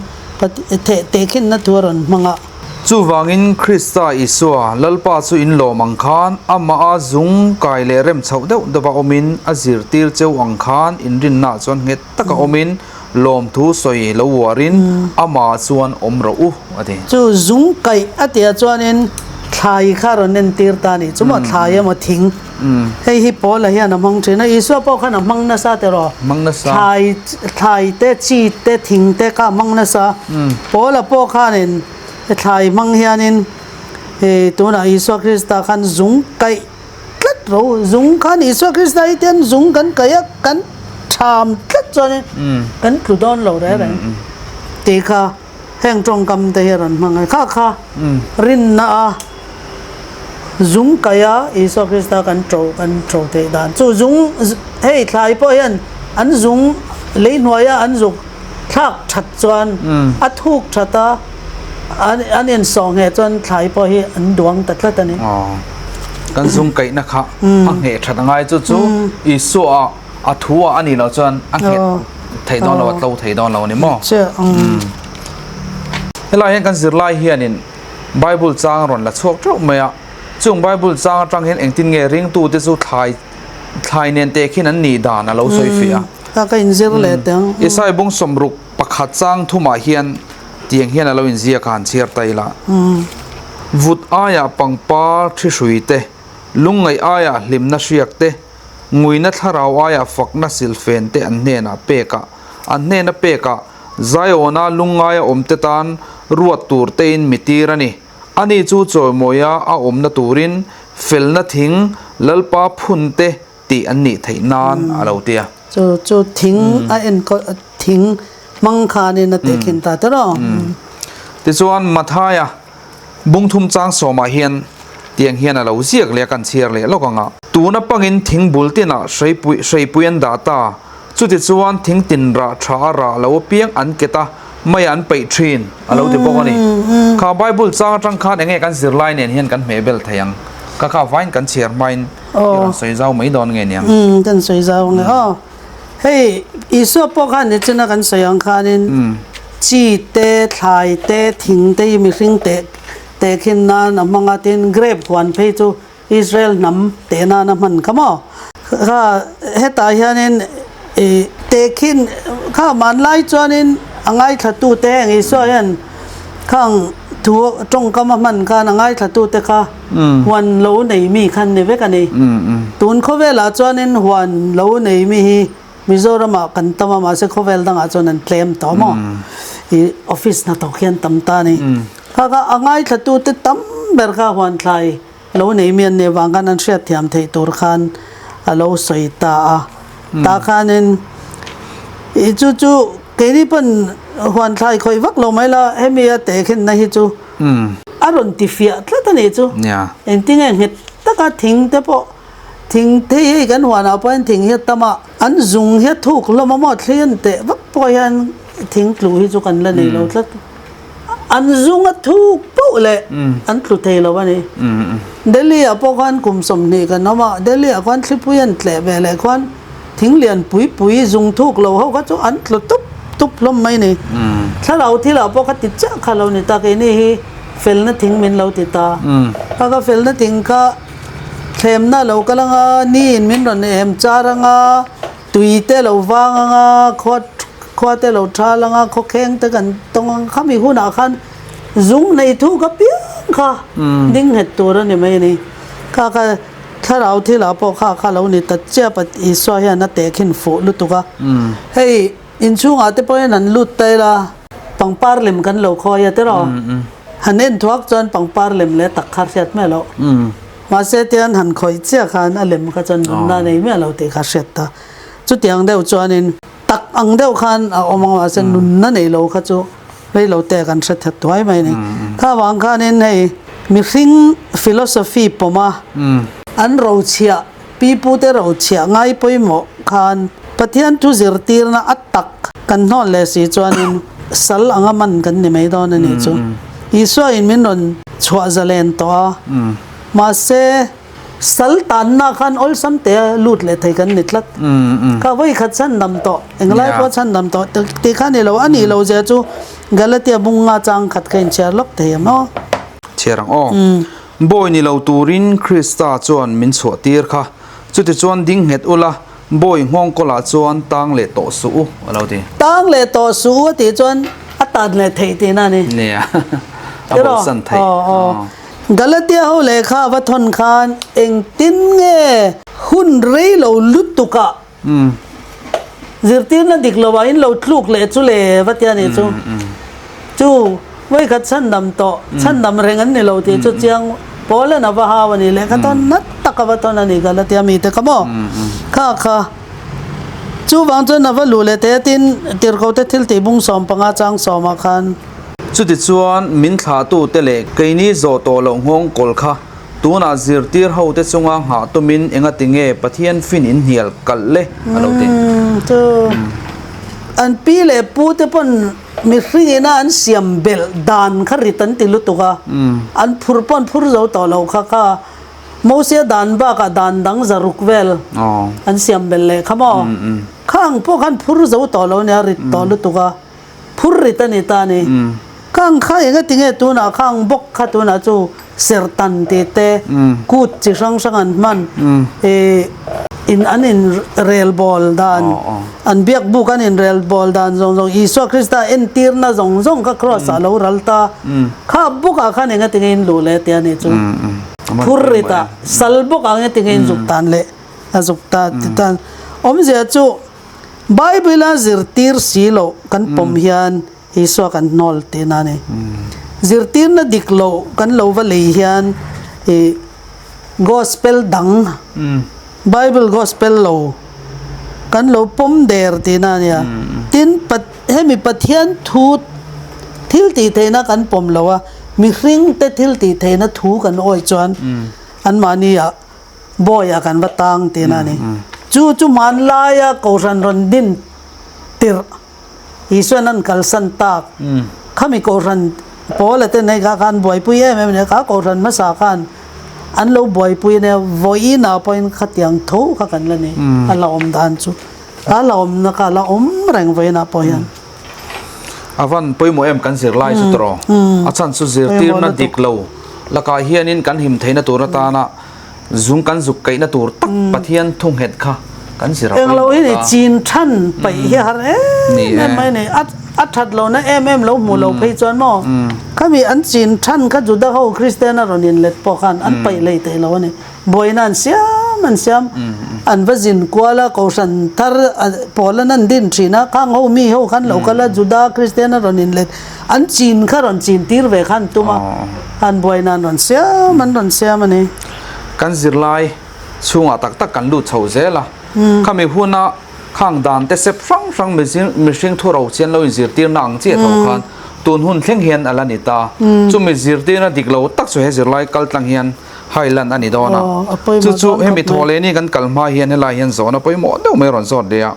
theh tehkhinna thu a rawn hmang a. Chuvangin Krista Isua, Lalpa chu in lawm ang khan, amaha zung kai leh rem chhoh deuh deuha awmin a zirtir cheu ang khan inrinnaah chuan nghet taka awmin lawmthu sawi lo uarin amah chuan awm rawh u, a ti. Chu zung kaih a tihah chuanin thlai kha rawn entir ta a nih chu maw, thlai emaw thing. Hei hi Paula hian a hmang thin a, Isua pawh khan a hmang nasa teh rawh. Hmang nasa. Thlai, thlai te, chi te, thing te kha a hmang nasa. Paula pawh khanin thlai hmang hianin hei tunah Isua Krista khan zung kaih tlat ro, zung khan Isua Krista hi tian zung kan kaih a, kan tham tlat chuanin kan tlu dawn lo reng reng tih kha Heng tawngkam te hi a rawn hmang a, kha kha rinna a zung kaih a Isua Krista kan to kan to theih dan chu zung hei thlai pawh hian an zung lei hnuaia an zuk thlak that chuan a thuk that a an an insawh ngheh chuan thlai pawh hi an duang ta tlat a ni. Kan zung kaihna kha a ngheh that a ngai chu chu Isua A thu ah a nih loh chuan a nghet thei dawn lo, a tlo thei dawn lo a ni maw? Helai hian kan zirlai hianin Bible chang a rawn la chhuak teuh mai a, chung Bible chang atang hian engtin nge ringtute chu thlai thlai nen teh khin an nih dan a lo sawi fiah a. Ka ka inzir leh teh ang. Isai bung sawmruk pakhat chang thumah hian tiang hian a lo inziak a han chhiar ta ila. Vut aiah pangpar thi hrui te, lungngaih aiah hlimna hriak te, Nguina thlarau aia fakna silfen te an hnenah pek a, an hnena pek a, Zion-a lungngaia awmte tan ruat tur tein mi tir a ni. Ani chu chawimawia a awmna turin felna thing Lalpa phun te tih an nih theih nan a lo ti a. Chu chu thing a enkawl thing hmang khanin a tehkhin ta tawh lo. Tichuan Mathaia Bungthum chang sawmah hian tiang hian a lo ziak leh a kan chhiar leh lawk ang a. Tuna pangin thing bul tinah hreipui hreipui an dah ta. Chutichuan thing tin rah tha a rah lo apiang an ket a, mei an peih thin a lo ti bawk a ni. Kha Bible chang atang khan enge kan zirlai nen hian kan hmehbel thei ang? Ka kha vain kan chhiar hmain i rawn sawi zau mai dawn nge niang? Umm kan sawi zau nge aw. Hei Isua pawh khan nichina kan sawi ang khanin chi te, thlai te, thing te hi mihring teh tehkhin nan a hmang a, tin grape huan phei chu Israel hnam teh nan a hman kha maw? Kha hetah hianin ih. Tehkhin kha hmanlai chuanin a ngaithlatute heng Isua hian khang thu tawngkam a hman khan a ngaithlatute kha huan lo nei mi khan ni vek a ni. Tun khawvelah chuanin huan lo nei mi hi Mizoramah kan tam a mahse khawvel dangah chuan an tlem tawh maw? I office hnathawk hian tam ta a ni. Kha kha a ngaithlatute tam ber kha huan thlai Lo nei mi an nih avang khan an hriatthiam theih tur khan a lo sawi ta a. Tah khanin i chu chu keini pawn huan thlai khawih vak lo mai la, hemi a tehkhinna hi chu a rawn ti fiah tlat a nih chu. Engtinge nghet taka thing te pawh thing thei hei kan huanah pawhin thing hi a tam a, an zung hi a thuk hlawm a maw thli an teh vak pawh hian thing tlu hi chu kan la nei lo tlat. An zung a thuk poh leh an tlu thei lo a ni. Delhi ah pawh khan kum 20 kan awm a, Delhi ah khuan thlipui an tleh ve leh khuan thing lian pui pui zung thuk lo ho kha chu an tlu tup tup hlawm mai ni. Thlarau thil ah pawh kha ti chiah kha lo ni ta, keini hi felna thing min lo ti ta. Kha kha felna thing kha thlemna lo kal anga, ni in min rawn em char anga, Tui te lo vang anga, khua khua te lo thal anga, khawkheng te kan tawng anga, khami hunah khan zung nei thu ka piang kha ding nghet tur a ni mai a ni. Kha kha thlarau thilah pawh kha kha lo ni ta chiap a Isua hian a tehkhin fuh lutuk a. Hei inchhungah te pawhin an lut ta ila pangpar lem kan lo khawi a tiraw? Han en thuak chuan pangpar lem leh tak kha hriat miah loh. Mahse tian han khawih chiah khan a lem kha chuan nunna nei miah lo tih kha hriat ta. Chutiang deuh chuanin tak ang deuh khan a awm ang mahse nunna nei lo kha chu rei lo te kan hre that thuai mai a ni. Kha vang khanin hei mihring philosophy pawma an rochhiah pipute rochhiah ngai pawimawh khan Pathian thu zirtirna a tak kan hnawn leh si chuanin sal anga man kan ni mai dawn a nih chu. Isua in min rawn chhuah zalen tawh a, mahse sal tanna khan awlsam te lut leh thei kan ni tlat. Kha vawi khat chhandam tawh, englai pawh chhandam tawh tih kha a ni lo, a nih lo zia chu Galatia bunga chang khat kha inchhiar lawk thei em aw. Chhiar ang aw. Bawi ni lo turin Krista chuan min chhuah tir kha, chutichuan ding nghet ula, Bawi nghawng kawlah chuan tang leh tawh suh u a lo ti. Tang leh tawh suh u a tih chuan a tan leh theih tihna a ni. Nia, a bosan theih. Aw aw. Galatia ho lehkha a va thawn khan engtin nge hun rei lo lutukah zirtirna dik lovah in lo tluk leh chu le va tia nih chu. Chu vawikhat chhandam tawh, chhandam reng an ni lo tih chu chiang Paul-a'n a va hau a ni lehkha tawn nat tak a va tawn a ni ka la tia mite kha maw? Kha kha. Chuvang chuan a va luh leh teh tin Tirhkote thil tih bung 15 chang sawmah khan. Chutichuan min thlahtute leh keini zawh tawh loh nghawng kawl kha tunah zirtir hote chunga nghah tumin engatinge Pathian fin in hnial kalh le a lo ti. Chu an pi leh pute pawn Mihring ina an siam belh dan kha rit an ti lutuk a, an phur pawh an phur zo tawh lo kha kha Mosia dan bakah dan dang zaruk vel an siam belh leh kha maw? Khang pawh khan phur zo tawh lo nia rit tawh lutuk a, phur rit a ni ta a ni. Khang kha enga tinge tunah khang bawk kha tunah chu sertan tih te, kut chi hrang hrang an hman ih in an in rel bawl dan, an biak buk an in rel bawl dan zawng zawng Isua Krista entirna zawng zawng kha cross ah lo ral ta. Kha buk ah khan enga tinge in luh leh tia nih chu phur rit ah sal buk ah enga tinge in zuk tan leh a zuk ta ti tan awmzia chu Bible a zirtir si loh kan pawm hian Isua kan hnawl tihna a ni. Zirtirna dik loh kan lo va lei hian ih Gospel dang, Bible Gospel lo kan lo pawm der tihna a nia. Tin, hemi Pathian thu thil tih theihna kan pawm lo a, mihringte thil tih theihna thu kan awih chuan anmahni ah bawiah kan va tang tihna a ni. Chu chu hmanlaia Kohhran rawn din tirh. Isuan an kalsan tak. Khami Kohhran Paula te nei kha khan buaipui em em a nia, kha Kohhran hmasa khan an lo buaipui a nia, vawiinah pawhin khatiang tho kha kan la ni, a la awm dan chu, a la awmna kha a la awm reng vawiinah pawh hian. A van pawimawh em kan zirlai chu tawh, a chhan chu zirtirna dik lo lakah hianin kan him theihna tur atana zung kan zuk kaihna tur tak Pathian thu nghet kha. Kan zir a Englo pawimawh hi ni ta. chin than paih hi a har em Ni em e. mai a ni. A a that lohna em em lo hmuh lo phei chuan maw khami an chin than kha Juda ho Kristian a rawn inlet pawh khan an paih lei theih lo a ni. Buaina an siam an siam an va zin kual a Kohhran thar pawl an an din thin a khang ho mi ho khan lo kal a Juda Kristian a rawn inlet an chin kha rawn chin tir ve khan tum a an buaina an rawn siam an rawn siam a ni. Kan zirlai chhungah tak tak kan lut chho zel a, khami huna khang dan te sep hrang hrang mihring thu ro chian lo inzirtirna ang chiah tho khan tun hun thleng hian a la ni ta. Chumi zirtirna dik lo tak chu he zirlai kal tlang hian hai lan a ni dawn a. Chu chu hemi thawhlehni kan kal hma hian helai hian zawhna pawimawh deuh mai a rawn zawt leh a.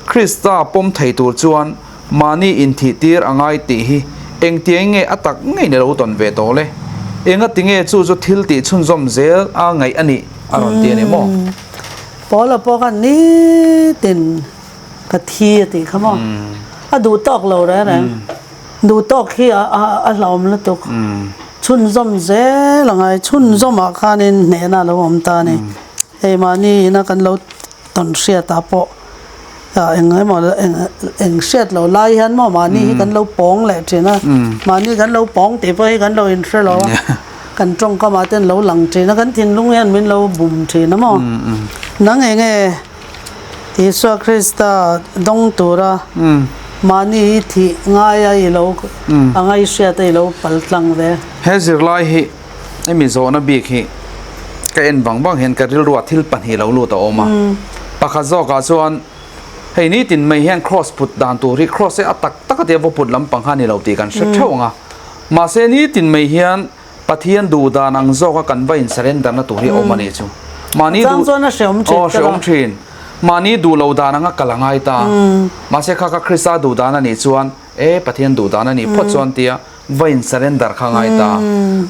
Krista pawm thei tur chuan Mahni inthihtir a ngai tih hi engtiang nge a tak ngei ni lo tawn ve tawh le? Engati nge chu chu thil tih chhunzawm zel a ngaih a nih a rawn ti a ni maw? Paula pawh khan nitin ka thi a tih kha maw? A duh tawk lo reng reng. Duh tawk hi a hlauhawm lutuk. Chhunzawm zel a ngai. Chhunzawmah khanin hnehna a lo awm ta a ni. Hei mahni ina kan lo tawn hriatah pawh eng emaw eng hriat loh lai hian maw mahni hi kan lo pawng leh thin a mahni kan lo pawng tih pawh hi kan lo inhre lo a kan tawngkamah te an lo lang thin a kan thinlung hian min lo bum thin a maw nang eng nge Isua Krista dawng tura mahni hi thih ngaia i lo a ngaihriat a i lo pal tlang ve. He zirlai hi Hemi zawhna bik hi ka en vang vang hian ka rilruah thil pahnih lo lut a awm a. Pakhat zawkah chuan hei nitin mai hian cross put dan tur hi cross hi a tak tak a tia va put lampang kha a ni lo tih kan hre theuh ang a. Mahse nitin mai hian Pathian duh dan ang zawka kan va in surrender na tur hi a awm a nih chu. Mahni duh Chang chuan a hreawm thin Aw hreawm thin. Mahni duh lo dan anga kal a ngai ta. Mahse kha kha Krista duh dan a nih chuan e Pathian duh dan a nih phawt chuan tia va in surrender kha ngai ta.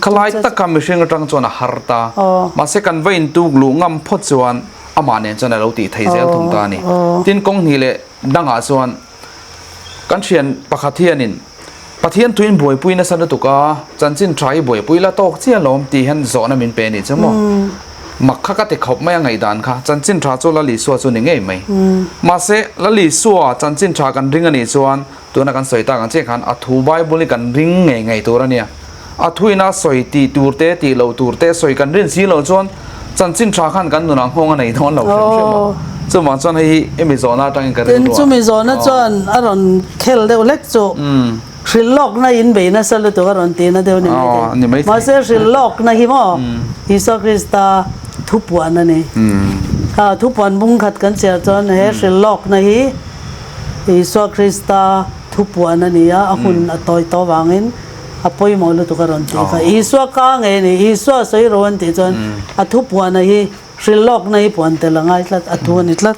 Khalai taka mihring atang chuan a har ta. Mahse kan va in tuk luh ngam phawt chuan amah nen chuan a lo tih thei zel thung ta a ni. Tin kawng hnih leh dangah chuan kan thian pakhat hianin Pathian tuin buaipui nasa lutuk a, chanchin tha hi buaipui la tawk chiah alawm tih hian zawhna min pe a nih chu maw. Mak kha ka ti khawp mai a ngaihdan kha, chanchin tha chu Lal Isua chu ni ngei mai. Mahse Lal Isua chanchin tha kan ring a nih chuan Tuna kan sawi tak ang chiah khan a thu Bible hi kan ring ngei ngei tur a nia. A thuin a sawi tih tur te tih loh tur te sawi kan rin si loh chuan chanchin tha khan kan nunah nghawng a nei dawn lo hrim hrim a. Chuvang chuan hei hi hemi zawhna atangin ka rilru a. Tin, chumi zawhna chuan a rawn khel deuh hlek chu hrilh lawkna in bei nasa lutuk a rawn tihna deuh ni maithei. Mahse hrilh lawkna hi maw Isua Krista thupuan a ni. Kha thupuan bung khat kan chhiar chuan he hrilh lawkna hi Isua Krista thupuan a ni a, a hun a tawi tawh avangin a pawimawh lutuk a rawn tih kha. Isua ka ngei a ni, Isua sawi ro an tih chuan a thupuana hi hrilhlawkna hi puan tel a ngai tlat, a thu a ni tlat.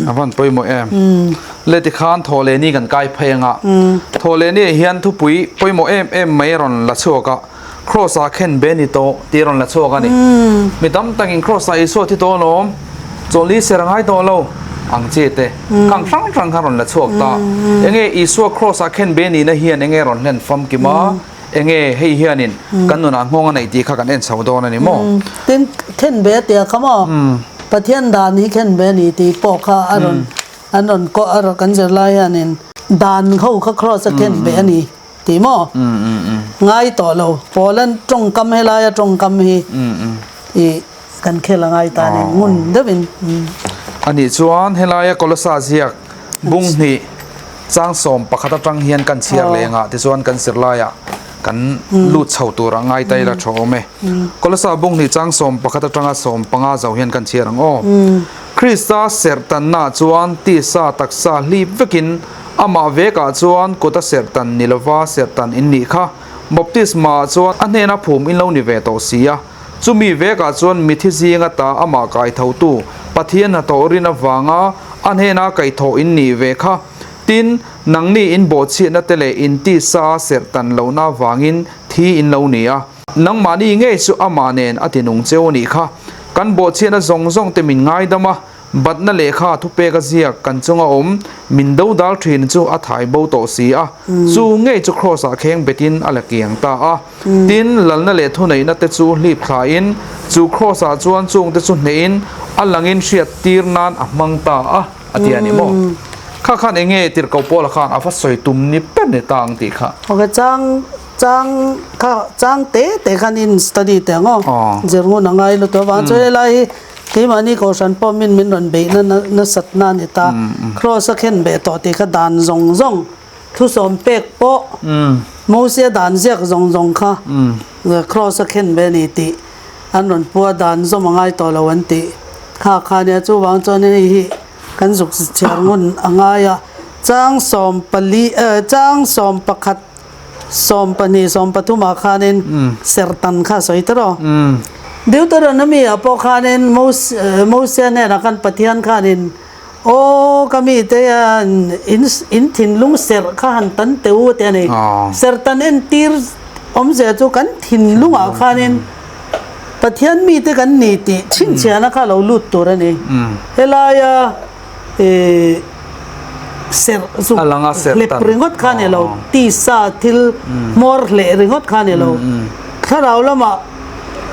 A van pawimawh em. Le tikhan Thawhlehni kan kai phei anga, Thawhlehni ah hian thupui pawimawh em em mai a rawn la chhuak a, Kraws ah khen be ni tawh tih a rawn la chhuak a ni. Mi tam takin Kraws ah Isua thi tawh alawm, chawlhni ser a ngai tawh lo ang che te khang hrang hrang kha rawn la chhuak ta. Enge Isua Kraws ah khen be nihna hian enge rawn hlen famkim a, enge hei hianin kan nunah nghawng a neih tih kha kan en chho dawn a ni maw? Tin, khen be tia kha maw? Pathian dan hi khen be ni tih pawh kha a rawn an rawn kawh a kan zirlai hianin dan ho kha Kraws a khen be a ni. Ti maw? Ngai tawh lo. Poland tawngkam helaia tawngkam hi i kan khel a ngai ta a ni ngun deuhin. Anih chuan helaia Kolosa ziak bung hnih chang 11 atang hian kan chhiar leh angah tichuan kan zirlaiah kan lut chho tur a ngai ta ila tha awm e. Kolosa bung hnih chang 11 atanga 15 zo hian kan chhiar ang aw. Krista serhtannaah chuan tisa taksa hlip vekin Amah vekah chuan kut a serhtan ni lova serhtan in nih kha. Baptisma ah chuan a hnena phum in lo ni ve tawh si a. Chumi vekah chuan mithi zinga ta amah kaithotu Pathian hnathawh rin avanga a hnena kaihthawh in nih ve kha. Tin, nangni in bawhchhiatna te leh in tisa a serhtan lohna avangin thi in lo ni a. Nangmahni ngei chu amah nen a tinung cheu a nih kha. Kan bawhchhiatna zawng zawng te min ngaidam a. Batna lehkha thupek a ziak kan chunga awm min do dal thin chu a thai bo tawh si a, chu ngei chu Kraws ah kheng betin a la kiang ta a. Tin, lalna leh thuneihna te chu hlip thlain chu Kraws ah chuan chung te chu hnehin A langin hriat tir nan a hmang ta a, a ti a ni maw? Kha khan eng nge tirhkoh Paula khan a va sawi tum ni ber ni ta ang tih kha. Ok, chang chang kha chang te te khan in study teh ang aw. Zir ngun a ngai lutuk avang chuan helai hi keimahni kohhran pawh min min rawn beihna nasat na a ni ta. Kraws a khen beh tawh tih kha dan zawng zawng thusawm pek pawh Mosia dan ziak zawng zawng kha kraws a khen beh a ni tih An rawn pua dan zawm a ngai tawh lo an tih kha kha nia chuvang chuan hei hi kan zuk chhiar ngun a ngai a chang 14 chang 11 20 13 ah khanin sertan kha a sawi ta rawh Deuteronomy ah pawh khanin Mosia hnenah khan Pathian khanin aw ka mite in in thinlung serh kha han tan teh u a ti a ni sertan entir Awmzia chu kan thinlungah khanin Pathian mite kan ni tih chhinchhiahna kha lo lut tur a ni. Helaia ih serh chu hlep ringawt kha a ni lo, tisa thil hmawr hleh ringawt kha a ni lo. Thlarau lamah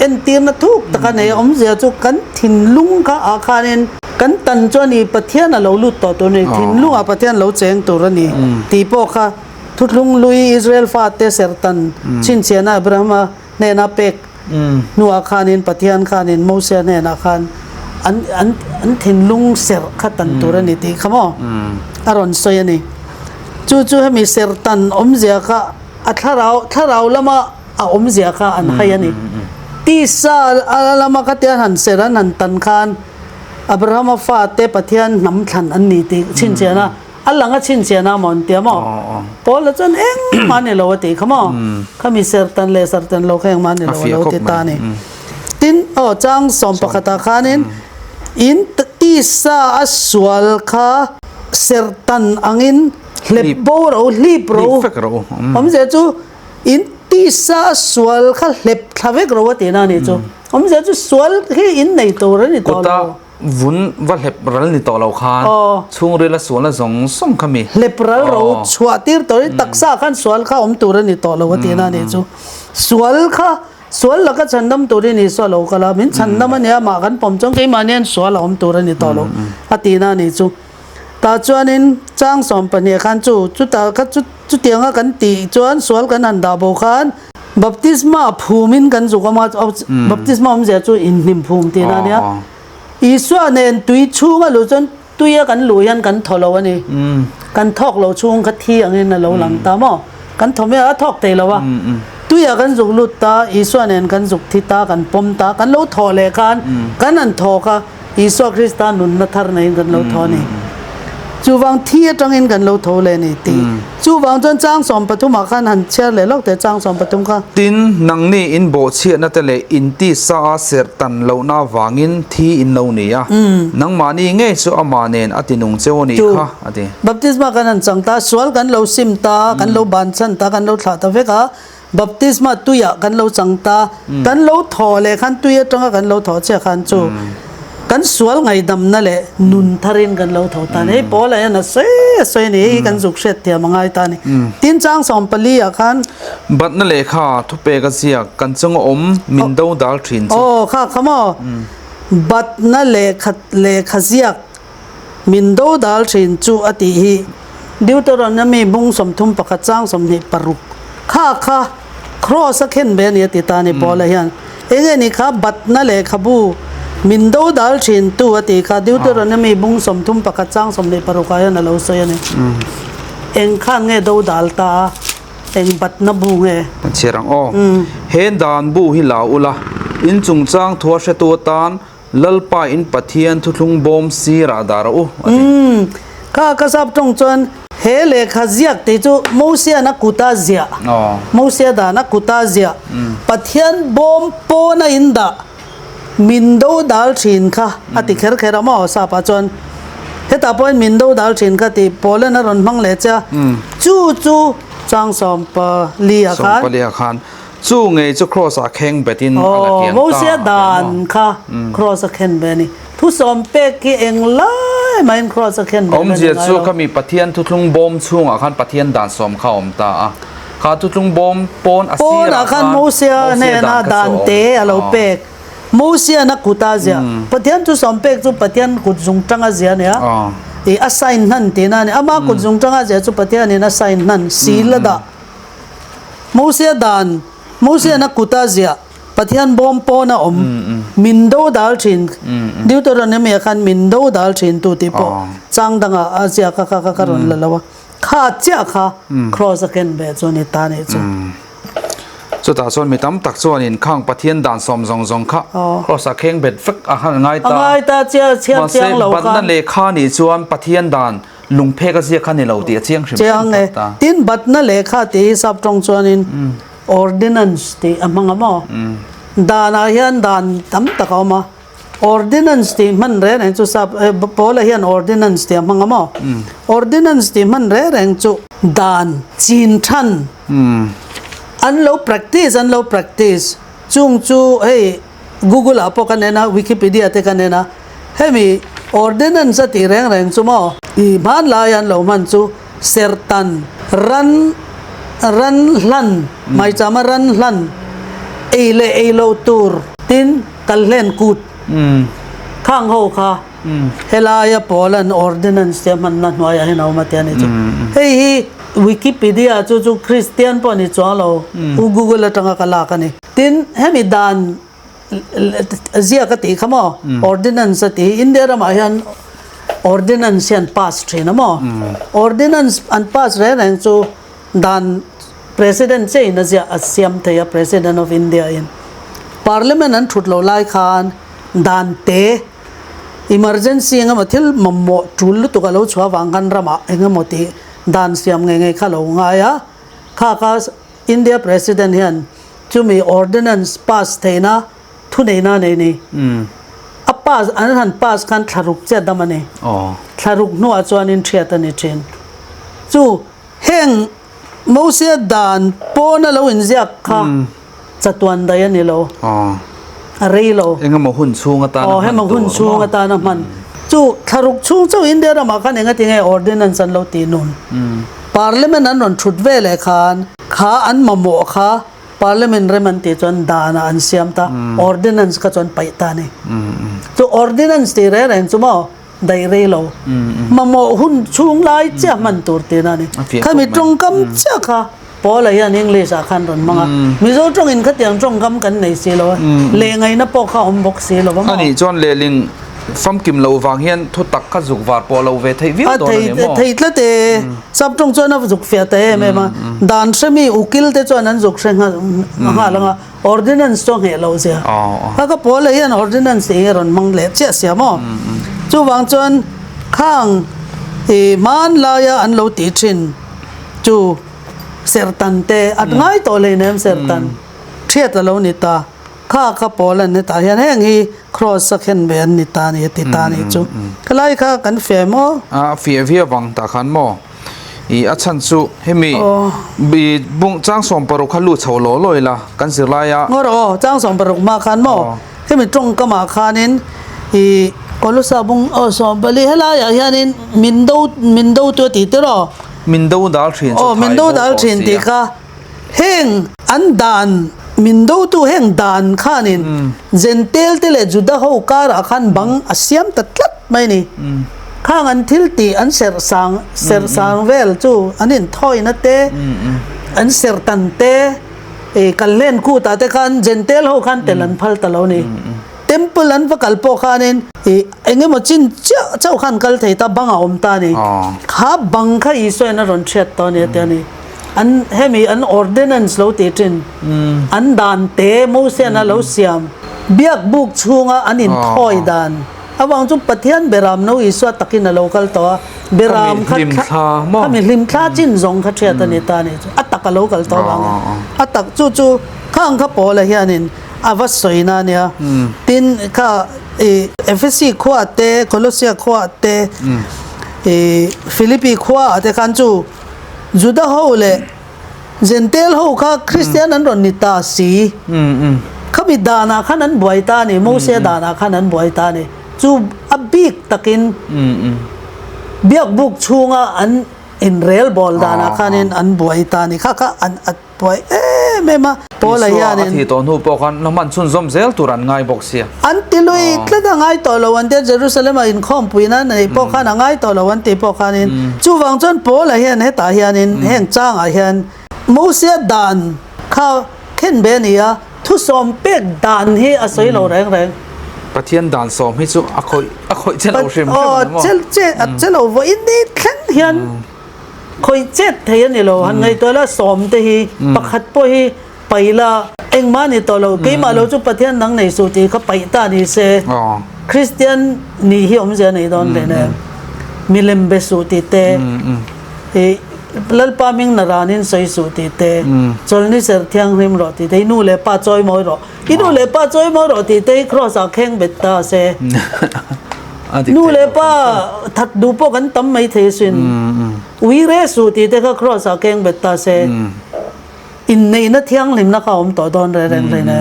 entirna thuk tak a nei a, awmzia chu kan thinlung kha ah khanin kan tan chu a ni, Pathian a lo lut tawh tur a ni, thinlungah Pathian lo cheng tur a ni tih pawh kha Thuthlung lui Israel fate serhtan chhinchhiahna Abrahama hnena pek hnuah khanin Pathian khanin Mosia hnenah khan an an an thinlung serh kha tan tur a ni tih kha maw a rawn sawi a ni. Chu chu hemi serhtan awmzia kha a thlarau thlarau lama a awmzia kha an hai a ni. Tisa lama khatian han serh an han tan khan Abrahama fate Pathian hnam thlan an ni tih chhinchhiahna A lang a chhinchhiah na maw an tia maw? Paula chuan engmah a ni lo a tih kha maw? Khami sertan leh sertan lo kha engmah a ni lo a lo ti ta a ni. Tin, aw chang 11 ah khanin in tisa a sual kha sertan angin hlep bo ro, hlip ro, awmzia chu in tisa a sual kha hlep thla vek ro a tihna a nih chu. Awmzia chu sual hi in nei tur a ni tawh lo. Vun va hlep ral ni tawh lo khan chhungril a sualna zawng zawng kha mi. Hlep ral ro chhuah tir tawh in taksa khan sual kha awm tur a ni tawh lo a tihna a nih chu. Sual kha sual laka chhandam turin Isua lo kal a, min chhandam a nia mah kan pawm chuan keimahni hian sual a awm tur a ni tawh lo a tihna a nih chu. Tah chuanin chang 12 khan chu chutah kha chu chutianga kan tih chuan sual kan han dah bo khan Baptisma phumin kan zuk awm a, baptisma awmzia chu inhnim phum tihna a nia. Isua nen tui chhunga luh chuan tuia kan luh hian kan thaw lo a ni. Kan thawk lo chhung kha thi angin a lo lang ta maw? Kan thaw mai a, a thawk thei lo a. Tuia kan zuk lut ta, Isua nen kan zuk thi ta, kan pawm ta, kan lo thaw leh khan kan han thawk a, Isua Krista nunna thar neiin kan lo tho a ni. Chuvang thi atangin kan lo tho leh a ni tih. Chuvang chuan chang 13 ah khan han chhiar leh lawk teh chang 13 kha. Tin, nangni in bawhchhiatna te leh in tisa a serh tan lohna avangin thi in lo ni a, nangmahni ngei chu amah nen a ti nung cheu a nih kha, a ti. Baptisma kan han chang ta, sual kan lo sim ta, kan lo ban chhan ta, kan lo thlah ta vek a, Baptisma tuiah kan lo chang ta, kan lo thaw leh khan tui atanga kan lo thaw chiah khan chu kan sual ngaihdamna leh nun tharin kan lo tho ta a ni. Hei Paula hian a sawi a sawi a ni, hei hi kan zuk hriat thiam a ngai ta a ni. Tin chang 14 ah khan. Batna lehkha thupek a ziak kan chunga awm min do dal thin chu. Aw kha kha maw? Batna lehkha lehkha ziak Min do dal thin chu a tih hi Deuteronomy bung 31 chang 26 kha kha Kraws a khen ve a ni a ti ta a ni Paula hian enge ni kha batna lehkhabu min do dal thin tu a tih kha Deuteronomy bung 31 chang 26 ah hian a lo sawi a ni. Eng khan nge do dal ta a eng batna bu nge? Kan chhiar ang aw. He dan bu hi la ula in chungchang thua hretu atan Lalpa in Pathian thuthlung bawm sirah dah rawh u, a ti. Umm, kha ka sap tawng chuan he lehkha ziak tih chu Mosia'n a kuta ziah, Mosia dan a kuta ziah, Pathian bawm pawn a in dah, min do dal thin kha a ti kher kher a maw sap ah chuan hetah pawhin min do dal thin kha tih Paulan a rawn hmang leh che a, chu chu chang 14 ah khan. 14 ah khan. Chu ngei chu Kraws ah kheng bet in a la kiang ta. Mosia dan kha Kraws a khen ve a ni. Thu sawm pek hi eng lai mahin Kraws a khen ve ve ni ngai lo. Awmzia chu khami Pathian thuthlung bawm chhungah khan Pathian dan sawm kha a awm ta a. Kha thuthlung bawm pawn a sirah khan Mosia hnena dan te a lo pek. Mosian a kut a ziah. Pathian thu sawm pek chu Pathian kut zung tanga ziah a ni a. Ih a sign hnan tihna a ni. Ama kut zung tanga ziah chu Pathianin a sign hnan, seal a dah. Mosia dan, Mosian a kut a ziah, Pathian bawm pawn a awm, min do dal thin. Deuteronomy ah khan min do dal thin tu tih pawh chang dangah a ziak a kha kha ka rawn la lo a. Kha chiah kha Kraws a ken ve chu a ni ta nih chu. Chutah chuan mi tam tak chuanin khang Pathian dan sawm zawng zawng kha Kraws ah kheng bet vek a han ngai ta. A ngai ta chiah chhiar chiang lo khan. Mahse batna lehkha nih chuan Pathian dan lungphek a ziak kha ni lo tih a chiang hrim hrim phawt ta. Tin batna lehkha tih hi sap tawng chuanin ordinance tih a hmang a maw? Danah hian dan tam tak a awm a. Ordinance tih hman reng reng chu sap Paula hian ordinance tih a hmang a maw? Ordinance tih hman reng reng chu dan chin than an lo practice an lo practice chung chu hei Google ah pawh kan en a Wikipedia te kan en a hemi ordinance a tih reng reng chu maw i hmanlai an lo hman chu sertan ran ran hlan maichama ran hlan ei leh ei lo tur tin Kalhlen kut khang ho kha helaia Poland ordinance te hmanna hnuaiah hian a awm a tia ni chu. Hei hi Wikipedia chu chu Kristian pawh ni chuang lo u Google atanga ka lak a ni. Tin hemi dan ziak a tih kha maw ordinance a tih hi India ramah hian ordinance hian pass thin a maw. Ordinance an pass reng reng chu Dan President che in a ziah a siam thei a President of India in. Parliament an thut lo lai khan dan te emergency engemaw thil mamawh tul lutuk a lo chhuah avang khan ramah engemaw tih dan siam ngei ngei kha lo ngai a. Kha kha India President hian chumi ordinance pass theihna thuneihna a nei ni. A pass an han pass khan thlaruk chiah dam a ni. Thlaruk hnuah chuanin thiat a ni thin. Chu Heng Mosia dan pawna lo inziak kha chatuan daih a ni lo, a rei lo. Engemaw hun chhung atana hman tur. Hema hun chhung atana hman. Chu thlaruk chhung chauh India ramah khan engati nge ordinance an lo tih nun? Parliament an rawn thut ve leh khan kha an mamawh kha Parliament rem an tih chuan danah an siam ta, ordinance kha chuan paih ta a ni. Chu ordinance tih reng reng chu maw? Daih rei lo. Mamawh hun chhung lai chiah hman tur tihna a ni. Khami tawngkam chiah kha Paula hian English ah khan rawn hmang a. Mizo tawngin khatiang tawngkam kan nei si lo a, leh ngaihna pawh kha awm bawk si lo a maw? Ani chuan lehling famkim loh vang hian thu tak kha zuk var pawh lo ve theih viau dawn a ni maw? A thei tlat e. Sap tawng chuan a zuk fiah ta em em a. Dan hremi ukil te chuan an zuk hre nghal ang a. Ordinance chu a ngheh loh zia. Kha ka pawl leh hian ordinance tih hi a rawn hmang leh chiah sia maw? Chuvang chuan khang i hmanlaia an lo tih thin chu serhtan te a ngai tawh hleinem serhtan thiat a lo ni ta. Kha kha pawl an ni tah hian heng hi cross a khen ve an ni ta a ni a ti ta a nih chu. Khalai kha kan fiah maw? A fiah viau vang tah khan maw? I a chhan chu hemi i bung chang 16 kha lut chho law law ila kan zirlai a. Ngaw rawh aw, chang 16 hma khan maw hemi tawngkamah khanin i Kolosa bung aw 14 helaiah hianin min do min do tu a tih tir aw. Min do dal thin chu Aw min do dal thin tih kha heng an dan min do tu heng dan khanin Jentail te leh Juda ho karah khan bang a siam ta tlat mai a ni. Khang an thil tih an serh sang serh sang vel chu an inthawina te an serh tan te ih kalhlen kut ah te khan Jentail ho khan tel an phal ta lo ni. Temple an va kal pawh khanin ih eng emaw chin chiah chauh khan kal thei ta bang a awm ta a ni. Kha bang kha Isuain a rawn hriat tawh a ni a ti a ni. An hemi an ordinance lo tih thin an dan te Mosian a lo siam biak buk chhunga an inthawi dan Avang chu Pathian Beram no Isua takin a lo kal tawh a, Beram kha khami hlimthla chin zawng kha thiat a ni ta a nih chu, a tak a lo kal tawh avangin a tak chu chu khang kha Paula hianin a va sawina a nia. Tin kha i Ephesi khua te, Colossia khua te, i Philippi khua ah te khan chu Juda ho leh Jentail ho kha Kristian an rawn ni ta si. Khami danah khan an buai ta a ni, Mose danah khan an buai ta a ni. Chu a bik takin biakbuk chhunga an inrel bawl danah khanin an buai ta a ni. Kha kha an a. buai em em a. Paula Isua a hianin. thih tawh hnu pawh khan la hman chhunzawm zel tur an ngai bawk sia. An ti lui tlat a ngai tawh lo an tia Jerusalem ah inkhawmpui nan a neih pawh khan a ngai tawh lo an tih pawh khanin chuvang chuan Paula hian hetah hianin heng changah hian Mosia dan kha khen be a ni a, thusawm pek dan hi a sawi lo reng reng. Pathian dan sawm hi chu a khawih a khawih che lo hrim hrim a ni maw? Aw che a che lo vawiin ni thleng hian khawih chet thei a ni lo. Han ngaihtuah la sawm te hi pakhat pawh hi paih la engmah a ni tawh lo. Keimah lo chu Pathian dang nei suh tih kha paih ta ni se Kristian nih hi awmzia a nei dawn hle nen. Milem be suh tih te. I Lalpa hming na ranin sawi suh tih te, chawlhni serh thianghlim rawh tih te, i nu leh pa chawi mawi rawh, i nu leh pa chawi mawi rawh tih te hi Kraws ah kheng bet ta se. Nu leh pa that duh pawh kan tam mai thei asin. Ui re suh tih te kha Kraws ah kheng bet ta se. Inneihna thianghlimna kha a awm tawh dawn reng reng hlein e.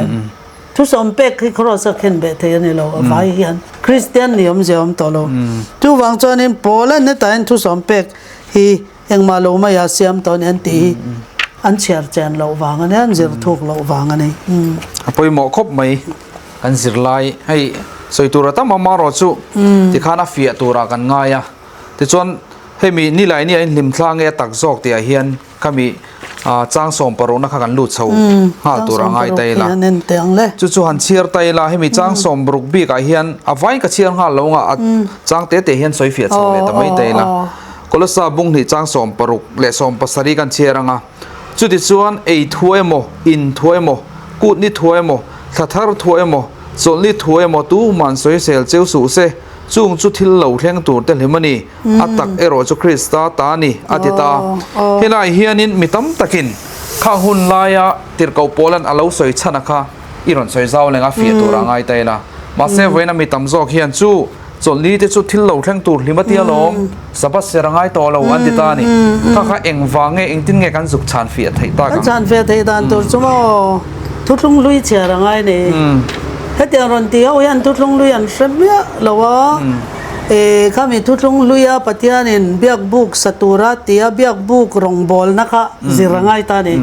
Thusawm pek hi Kraws a khen beh thei a ni lo, a vai hian Kristian ni awmzia a awm tawh lo. Chuvang chuanin Paula'n hetahin thusawm pek hi engmah lo maia siam tawh a ni an tih hi an chhiar chen loh vang a ni, an zir thuk loh vang a ni. A pawimawh khawp mai kan zirlai hei sawi tur a tam a amaherawhchu tikhan a fiah turah kan ngai a, tichuan hemi nilai nia inhlimthla nge a tak zawk tihah hian Khami chang sawm parukna kha kan lut chho nghal tur a ngai ta ila. Chu chu han chhiar ta ila, hemi chang sawm ruk bikah hian a vain ka chhiar nghal lo nga, a chang te te hian sawi fiah chho leh ta mai ta ila. Kolosa bunghnih chang 16 leh 17 kan chhiar anga, chutichuan ei thu emaw, in thu emaw, kutni thu emaw, thla thar thu emaw, chawlhni thu emaw tuman sawisel cheu suh se, chung chu thil lo thleng tur te hlim a ni. A tak erawh chu Krista ta a ni, a ti ta. Helai hianin mi tam takin khang hun laia tirhkoh Paula'n a lo sawi chhan a kha i rawn sawi zau leng a fiah tur a ngai ta ila. Mahse vawiina mi tam zawk hian chu chawlhni te chu thil lo thleng tur hlim a tia lawm, Sabbath ser a ngai tawh lo an ti ta a ni. Kha kha engvang nge engtin nge kan zuk chhan fiah theih tak ang? Kan chhan fiah theih dan tur chu maw thuthlung hlui chhiar a ngai ni. Hetiang rawn ti ho hian thuthlung hlui an hre miah lo a. E, khami thuthlung hluia Pathianin biakbuk sa tura tia biakbuk rawngbawlna kha zir a ngai ta a ni.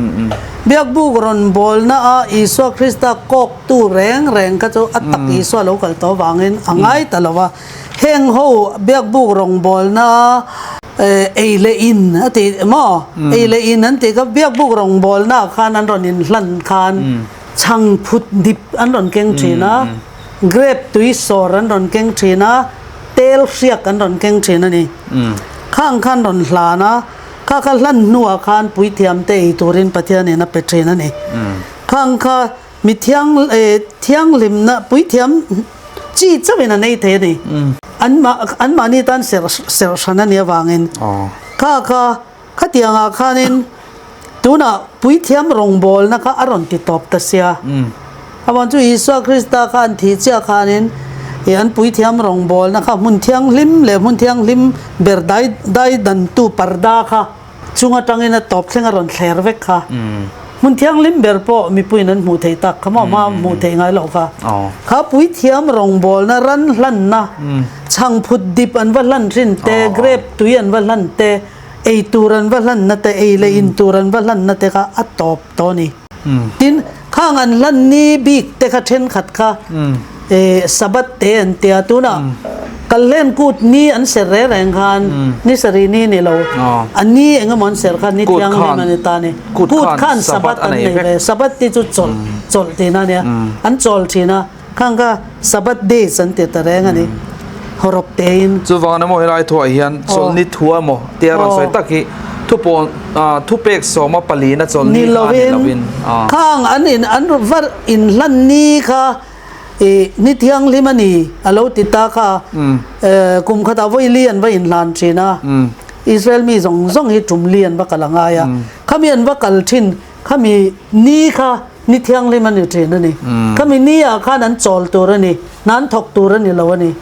Biakbuk rawnbawlna a Isua Krista kawktu reng reng kha chu a tak Isua lo kal tawh avangin a ngai ta lo va. Heng ho biakbuk rawngbawlna a ei leh in a ti maw? Ei leh in an tih kha biakbuk rawngbawlna ah khan an rawn inhlan khan chhangphut dip an rawn keng thin a. Grape tui sawr an rawn keng thin a, tel hriak an rawn keng thin a ni. Khang khan rawn hlan a, kha kha hlan hnuah khan puithiam te ei turin Pathianin a pe thin a ni. Khang kha mi thiang thianghlimna puithiam chi chauhin an ei thei a ni. An anmahni tan serh serh hran a nih avangin kha kha khatiangah khanin Tunah puithiam rawngbawlna kha a rawn ti tawp ta sia. Avan chu Isua Krista kha an thih chiah khanin i an puithiam rawngbawlna kha hmun thianghlim leh hmun thianghlim ber dai dai dantu parda kha chung atangin a tawp thleng a rawn thler vek kha. Hmun thianghlim ber pawh mipuiin an hmuh theih tak kha maw hma hmuh theih ngai loh kha. Kha puithiam rawngbawlna ran hlanna chhangphut dip an va hlan thin te, grape tui an va hlan te, Ei tur an va hlanna te, ei leh in tur an va hlanna te kha a tawp tawh a ni. Tin, khang an hlan ni bik te kha thenkhat kha Sabbath te an tia. Tunah Kalhlen kut ni an ser reng reng khan ni sarih ni ni lo, a ni eng emaw an ser khan ni thianghlim a ni ta a ni. Kut khan Sabbath an nei ve. Sabbath ti chu chawlh, chawlh tihna a nia. An chawl thin a. Khang kha Sabbath days an ti ta reng a ni, hawrawp tein. Chuvang emaw helai thuah hian chawlhni thu emaw tia rawn sawi tak hi thupawn thupek sawma palina chawlhni kha a ni lovin. Khang an in an var inhlan ni kha i ni thianghlim a ni a lo ti ta kha kum khatah vawi li an va inhlan thin a, Israel mi zawng zawng hi tum li an va kal a ngai a, khami an va kal thin Khami ni kha ni thianghlim a ni thin a ni. Khami ni ah khan an chawl tur a ni, hna an thawk tur a ni lo a ni.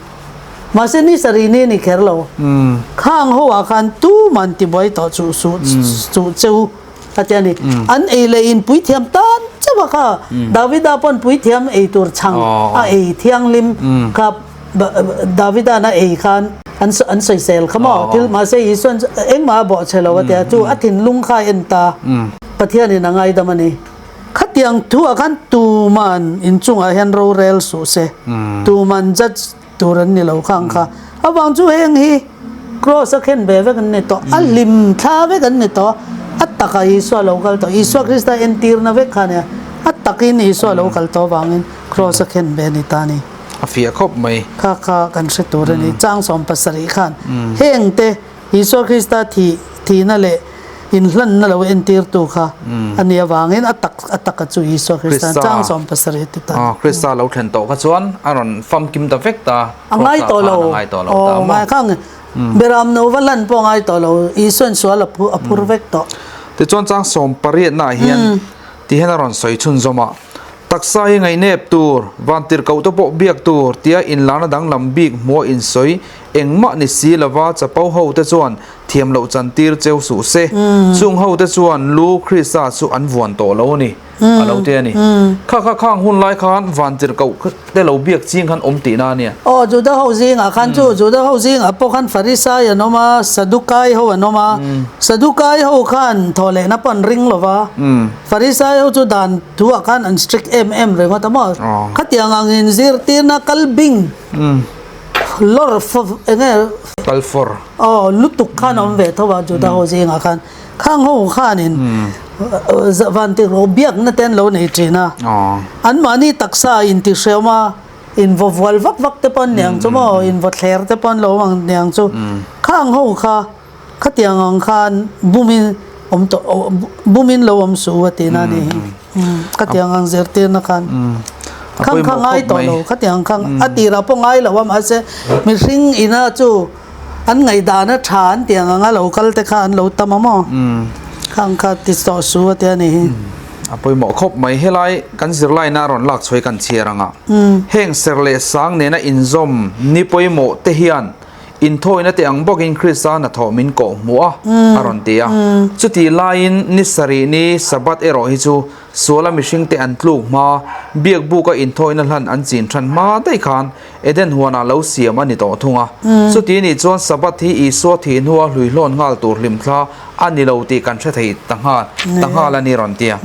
Mahse ni sarih ni a ni kher lo. Khang ho ah khan tuman tibuai tawh chuh suh chuh che u a ti a ni. An ei leh in puithiam tan chauh a kha. Davida pawn puithiam ei tur chhang a ei thianghlim kha Davida'n a ei khan an an sawisel kha maw thil mahse Isua'n engmah a bawhchhe lo a ti a, chu a thinlung kha a en ta. Pathianin a ngaidam a ni. Khatiang thuah khan tuman inchungah hian rorel suh se, tuman judge tur an ni lo khang kha. Avang chu heng hi Kraws a khen ve vek an ni tawh, a hlim thla vek an ni tawh, a takah Isua lo kal tawh, Isua Krista entirna vek kha a nia, a takin Isua lo kal tawh avangin Kraws a khen ve a ni ta a ni. A fiah khawp mai. Kha kha kan hre tur a ni. Chang 70 khan heng te Isua Krista thih thihna leh inhlanna lo entirtu kha a nih avangin a tak a taka chu Isua Krista chang 70 ti ta. Aw Krista lo thlen tawh kha chuan a rawn famkim ta vek ta. A ngai tawh lo. A ngai tawh lo ta maw? Aw ngai khang Beram no va hlan pawh a ngai tawh lo. Isua'n sual a phur a phur vek tawh. Tichuan chang 18 ah hian ti hian a rawn sawi chhunzawm a. Taksa hi ngaihnep tur, vantirhkoh te pawh biak tur tia inlarna danglam bik hmuha insawi engmah ni si lova chapo ho te chuan thiam loh chantir cheu suh se. Chung ho te chuan lu Krista chu an vuan tawh lo a ni, a lo ti a ni. Kha kha khang hun lai khan vantirhkoh te lo biak ching khan awm tihna a nia. Aw, Juda ho zingah khan chu, Juda ho zingah pawh khan Farisai an awm a, Sadukai ho an awm a. Sadukai ho khan thawhlehna pawh an ring lova. Farisai ho chu dan Thuah khan an strict em em ringawt a maw? Khatiang ang in zirtirna kal bing lawr eng nge? Kal fawr. Aw lutuk khan a awm ve tho a Juda ho zingah khan. Khang ho khanin vantirh biakna te an lo nei thin a. Anmahni taksa intihhrehawm a, invaw vual vak vak te pawh an ni ang chu maw? Invaw thler te pawh an lo awm ang ni ang chu. Khang ho kha. Khatiang ang khan bumin awm tawh bumin lo awm suh u a tihna a ni hi. Khatiang ang zirtirna khan khang kha ngai tawh lo khatiang khang a tirah pawh ngai lo a mahse mihring ina chu an ngaihdan a tha an tih ang anga lo kal te kha an lo tam a maw khang kha ti tawh suh u a tia ni hi. A pawimawh khawp mai helai kan zirlaina a rawn lak chhuai kan chhiar ang a heng serh leh sang nena inzawm ni pawimawh te hian Inthawina te ang bawkin Krista hnathawh min kawh hmuh a, a rawn ti a. Chutih laiin ni sarih ni Sabbath erawh hi chu suala mihringte an tluk hma, biakbuka inthawina hlan an chin than hma daih khan Eden huanah lo siam a ni tawh thung a. Chuti nih chuan Sabbath hi Isua thih hnua hluihlawn nghal tur hlimthla a ni lo tih kan hre thei ta nghal ta nghal a ni rawn ti a.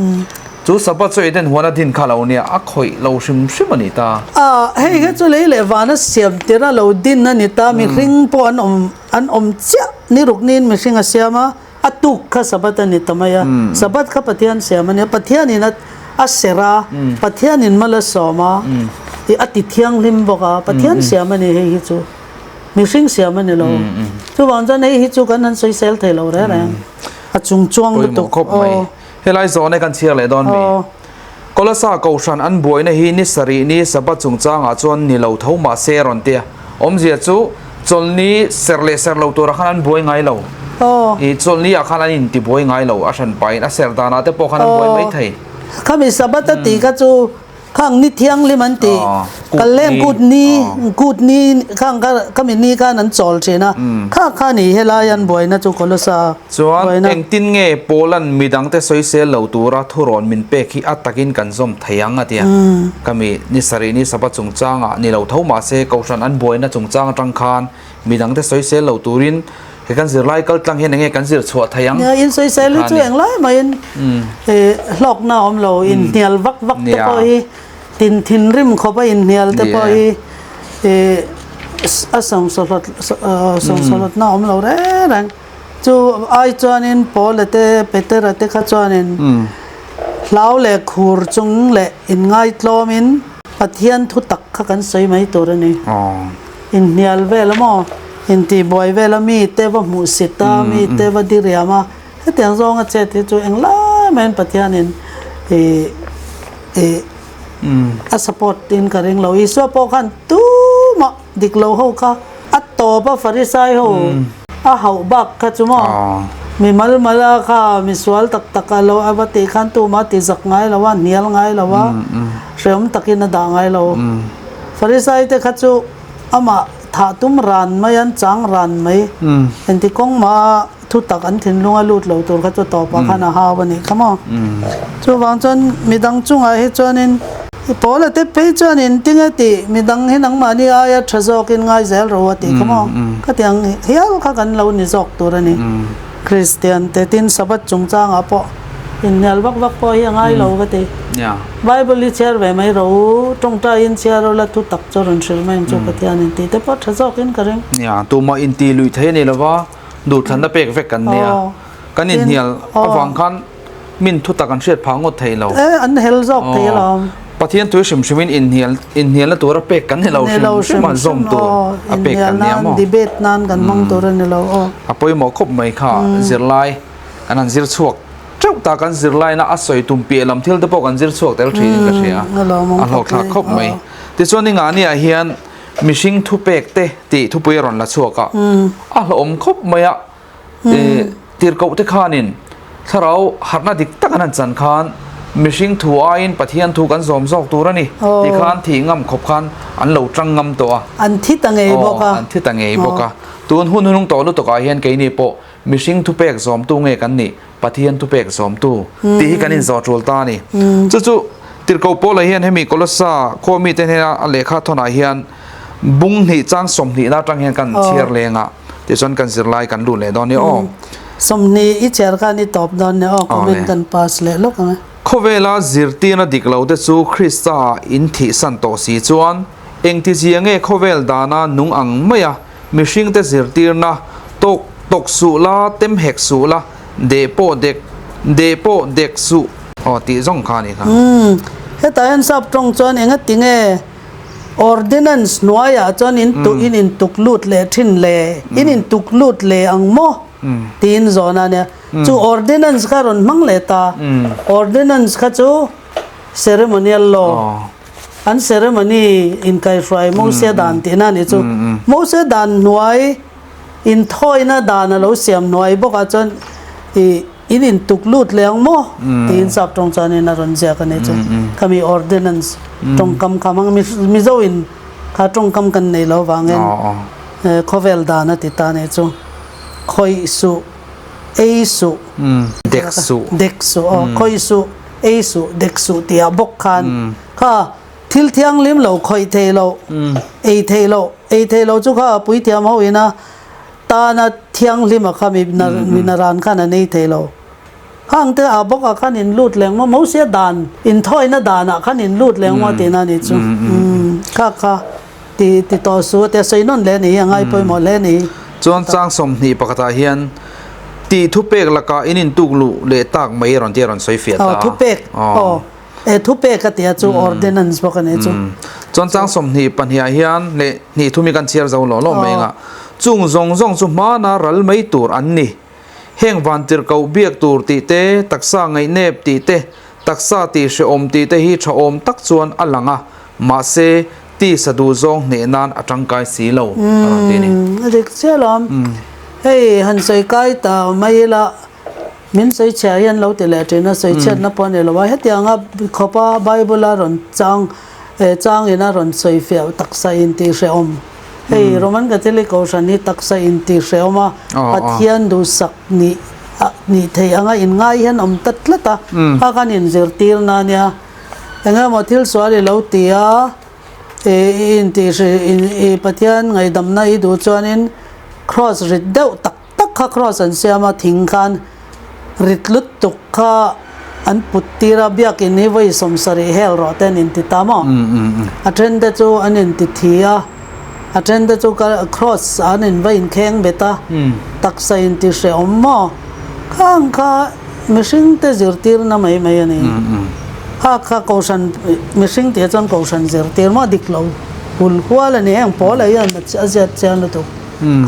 Chu Sabbath chu Eden huan a din kha lo nia, a khawih lo hrim hrim a ni ta. A, hei hi chu lei leh vana siam tir a lo din a ni ta, mihring pawh an awm an awm chiah ni ruk niin mihring a siam a, a tuk kha Sabbath a ni ta mai a, Sabbath kha Pathian siam a nia, Pathianin a a serh a, Pathianin mal a sawm a, ih a ti thianghlim bawk a, Pathian siam a ni hei hi chu. Mihring siam a ni lo. Chuvang chuan hei hi chu kan han sawisel thei lo reng reng. A chung chuang lutuk. Pawimawh khawp mai. Helai zawhna kan chhiar leh dawn mi. Kolasa Kohhran an buaina hi ni sarih ni Sabbath chungchangah chuan ni lo tho mah se a rawn ti a. Awmzia chu chawlhni serh leh serh lo turah khan an buai ngai lo. I chawlhni ah khan an inti buai ngai lo a hran pahin a serh danah te pawh khan an buai mai thei. Khami Sabbath a tih kha chu Khang ni thianghlim an tih, Kalleng kut ni, kut ni khang kha khami ni khan an chawl thin a, kha kha ni helai an buaina chu Kolosa Chuan buaina. engtin nge Paulan midangte sawisel lo tura thurawn min pek hi a takin kan zawm thei ang a tia. Khami ni sarih ni Sabbath chungchangah ni lo tho mahse Kohhran an buaina chungchang atang khan midangte sawisel lo turin he kan zirlai kal tlang hian enge kan zir chhuah thei ang? Nia, in sawisel hi chu englai maiin hlawkna a awm lo, inhnial vak vak te pawh hi tin thinrim khawp a inhnial te pawh hi a sawngsawhlawtna a awm lo reng reng. Chu ai chuanin Paula te Petera te kha chuanin hlau leh khur chung leh inngaitlawmin Pathian thu tak kha kan sawi mai tur a ni. Inhnial vel a maw? Intihbuai vel a mi te va hmuh sit a, mi te va diriam a, hetiang zawnga chet hi chu englai maiin Pathianin ih ih a support in ka ring lo. Isua pawh khan tumah dik lo ho kha a tawp a Farisai ho a hauh bak kha chu maw? Mi mal mal a kha mi sual tak tak a lo a va tih khan tumah ti zak ngai lo a, hnial ngai lo a, hreawm takin a dah ngai lo. Farisai te kha chu amah thah tum ran mai an chang ran mai. Engti kawng mah thu tak an thinlung a lut lo tur kha chu tawpah khan a hau a nih kha maw. Chuvang chuan midang chungah hi chuanin Paula te phei chuanin tinge tih midang hi nangmahni aia tha zawkin ngai zel ro a tih kha maw. Khatiang hial kha kan lo ni zawk tur a ni. Kristian te tin Sabbath chungchangah pawh. Inhnial vak vak pawh hi a ngai lo ka ti. Bible hi chhiar ve mai rawh u, tawngtaiin chhiar ula thu tak chu rawn hrilh mai ang chu Pathianin tih te pawh tha zawkin ka ring. Nia, tumah intih luih thei a ni lo va, duhthlanna pek vek kan nia. Kan inhnial avang khan min thu tak an hriat phah ngawt thei lo. E, an hel zawk thei alawm. Pathian tui hrim hrimin inhnial inhnialna tura pek kan ni lo hrim hrim a, zawm tur a pek kan nia maw? Debate nan kan hmang tur a ni lo aw. A pawimawh khawp mai kha zirlai kan han zir chhuak teuh ta, kan zirlaina a sawi tum piah lam thil te pawh kan zir chhuak tel thin in ka hria. A hlawhthlak khawp mai. Tichuan Ningani-ah hian mihring thupek te tih thupui a rawn la chhuak a, a hlawhawm khawp mai a. Tirhkoh te khanin thlarau harhna dik tak an han chan khan mihring thu aiin Pathian thu kan zawm zawk tur a ni tih khan thih ngam khawp khan an lo tang ngam tawh a. An thi ta ngei bawk a. An thi ta ngei bawk a. Tun hun hunung tawh lutuk ah hian keini pawh mihring thupek zawmtu nge kan nih Pathian thupek zawmtu tih hi kan inzawh tul ta a ni. Chu chu Tirhkoh Paula hian hemi Kolossa khua mite hnena a lehkha thawnah hian Bung hnih chang sawmhnihna atang hian kan chhiar leng a, tichuan kan zirlai kan lut leh dawn nia aw. 20 i chhiar khan i tawp dawn nia aw, comment kan pass leh lawk ang e. Khawvela zirtirna dik lo te chu Krista ah in thihsan tawh si chuan engtizia nge khawvel dana nung ang maia mihringte zirtirna tawk tawk suh la, tem hek suh la, deh pawh dek deh pawh dek suh aw tih zawng kha a nih kha. Umm hetah hian sap tawng chuan engatinge Ordinance hnuaiah chuan in tu in intuk lut leh thin le, in intuk lut leh ang maw? tiin zawhna a nia. Chu ordinance kha rawn hmang leh ta. Ordinance kha chu ceremonial law, an ceremony inkaihruai Mose dan tihna a nih chu. Mose dan hnuai inthawina dan a lo siam hnuai bawkah chuan ih In in tuk lut leh ang maw? tiin sap tawng chuanin a rawn ziak a ni chu. Khami ordinance tawngkam kha hmang Mizo in kha tawngkam kan nei lo vangin khawvel dan a ti ta a ni chu. Khawih suh, ei suh, dek suh, dek suh aw, khawih suh, ei suh, dek suh tih ah bawk khan kha thil thianghlim lo khawih thei lo, ei thei lo, ei thei lo chu kha puithiam ho ina Tana thianghlima kha mi naran khan a nei thei lo. Khang te ah bawk ah khan in lut leng maw? Mosia dan, inthawina dan ah khan in lut leng maw tihna a nih chu. Kha kha ti ti tawh su a tia sawi nawn leh a ni hi, a ngai pawimawh hle a ni hi. Chuan chang 20 pakhatah hian tih thupek lakah in intuk luh leh tak mai rawn tia rawn sawi fiah ta. Aw thupek, aw. E thupek a tia chu ordinance bawk a ni chu. Chuan chang 22 ah hian leh hnih thum hi kan chhiar zo lawh lawh mai anga chung zawng zawng chu hmana ral mai tur an ni. Heng vantirhkoh biak tur tih te, taksa ngaihnep tih te, taksa tih hrehawm tih te hi thahawm tak chuan a lang a, mahse tisa duh zawng hneh nan a tangkai si lo a rawn ti a ni. A dik chiah lawm. Hei han sawi kai ta mai ila. Min sawi chhiah hian lo ti leh ṭhin a, sawi chhiatna pawh a ni lo a. Hetianga khawpa Bible a rawn chang, chang in a rawn sawi fiah taksa in tih hrehawm. Hei Roman Catholic Kohhran hi taksa in tih hrehawm a, Pathian duhsak nih nih theih anga in ngai hian awm ta tlat a, kha khan inzirtirna a nia. Engemaw thil sual i lo ti a, i intih hreh, i Pathian ngaihdamna i duh chuanin cross rit deuh tak tak kha cross an siam a, thing khan rit lut tuk kha an put tir a, biakin hi vawi 70 hel rawh te an inti ta maw? A then te chu an inti thi a, a then te chu cross an in va inkheng bet a, taksa inti hrehawm maw? Khang kha mihring te zirtirna mai mai a ni. Kha kha kohhran mihring tih ah chuan kohhran zirtir maw dik lo hul hual a ni, heng pawl ah hian a ziat chiang lutuk.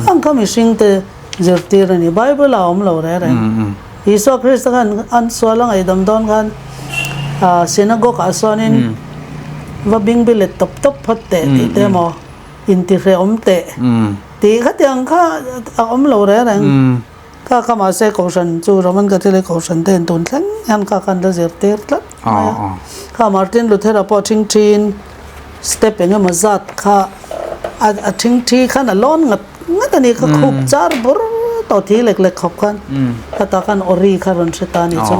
Khang kha mihringte zirtir a ni. Bible ah a awm lo reng reng. Isua Krista khan an sual a ngaihdam dawn khan synagogue ah sawnin va bingbi let tawp tawp phawt teh tih te emaw intihrehawm teh tih khatiang kha a awm lo reng reng. Kha kha mahse Kohhran chu Roman Catholic Kohhran te in tun thleng hian kha khan la zirtir tlat mai a. Kha Martin Luther-a pawh thingthiin step eng emaw zat kha a a thingthi khan a lawn ngat ngat a ni kha khup char bur tawh thi lek lek khawp khan khatah khan awri kha rawn hre ta a ni chu.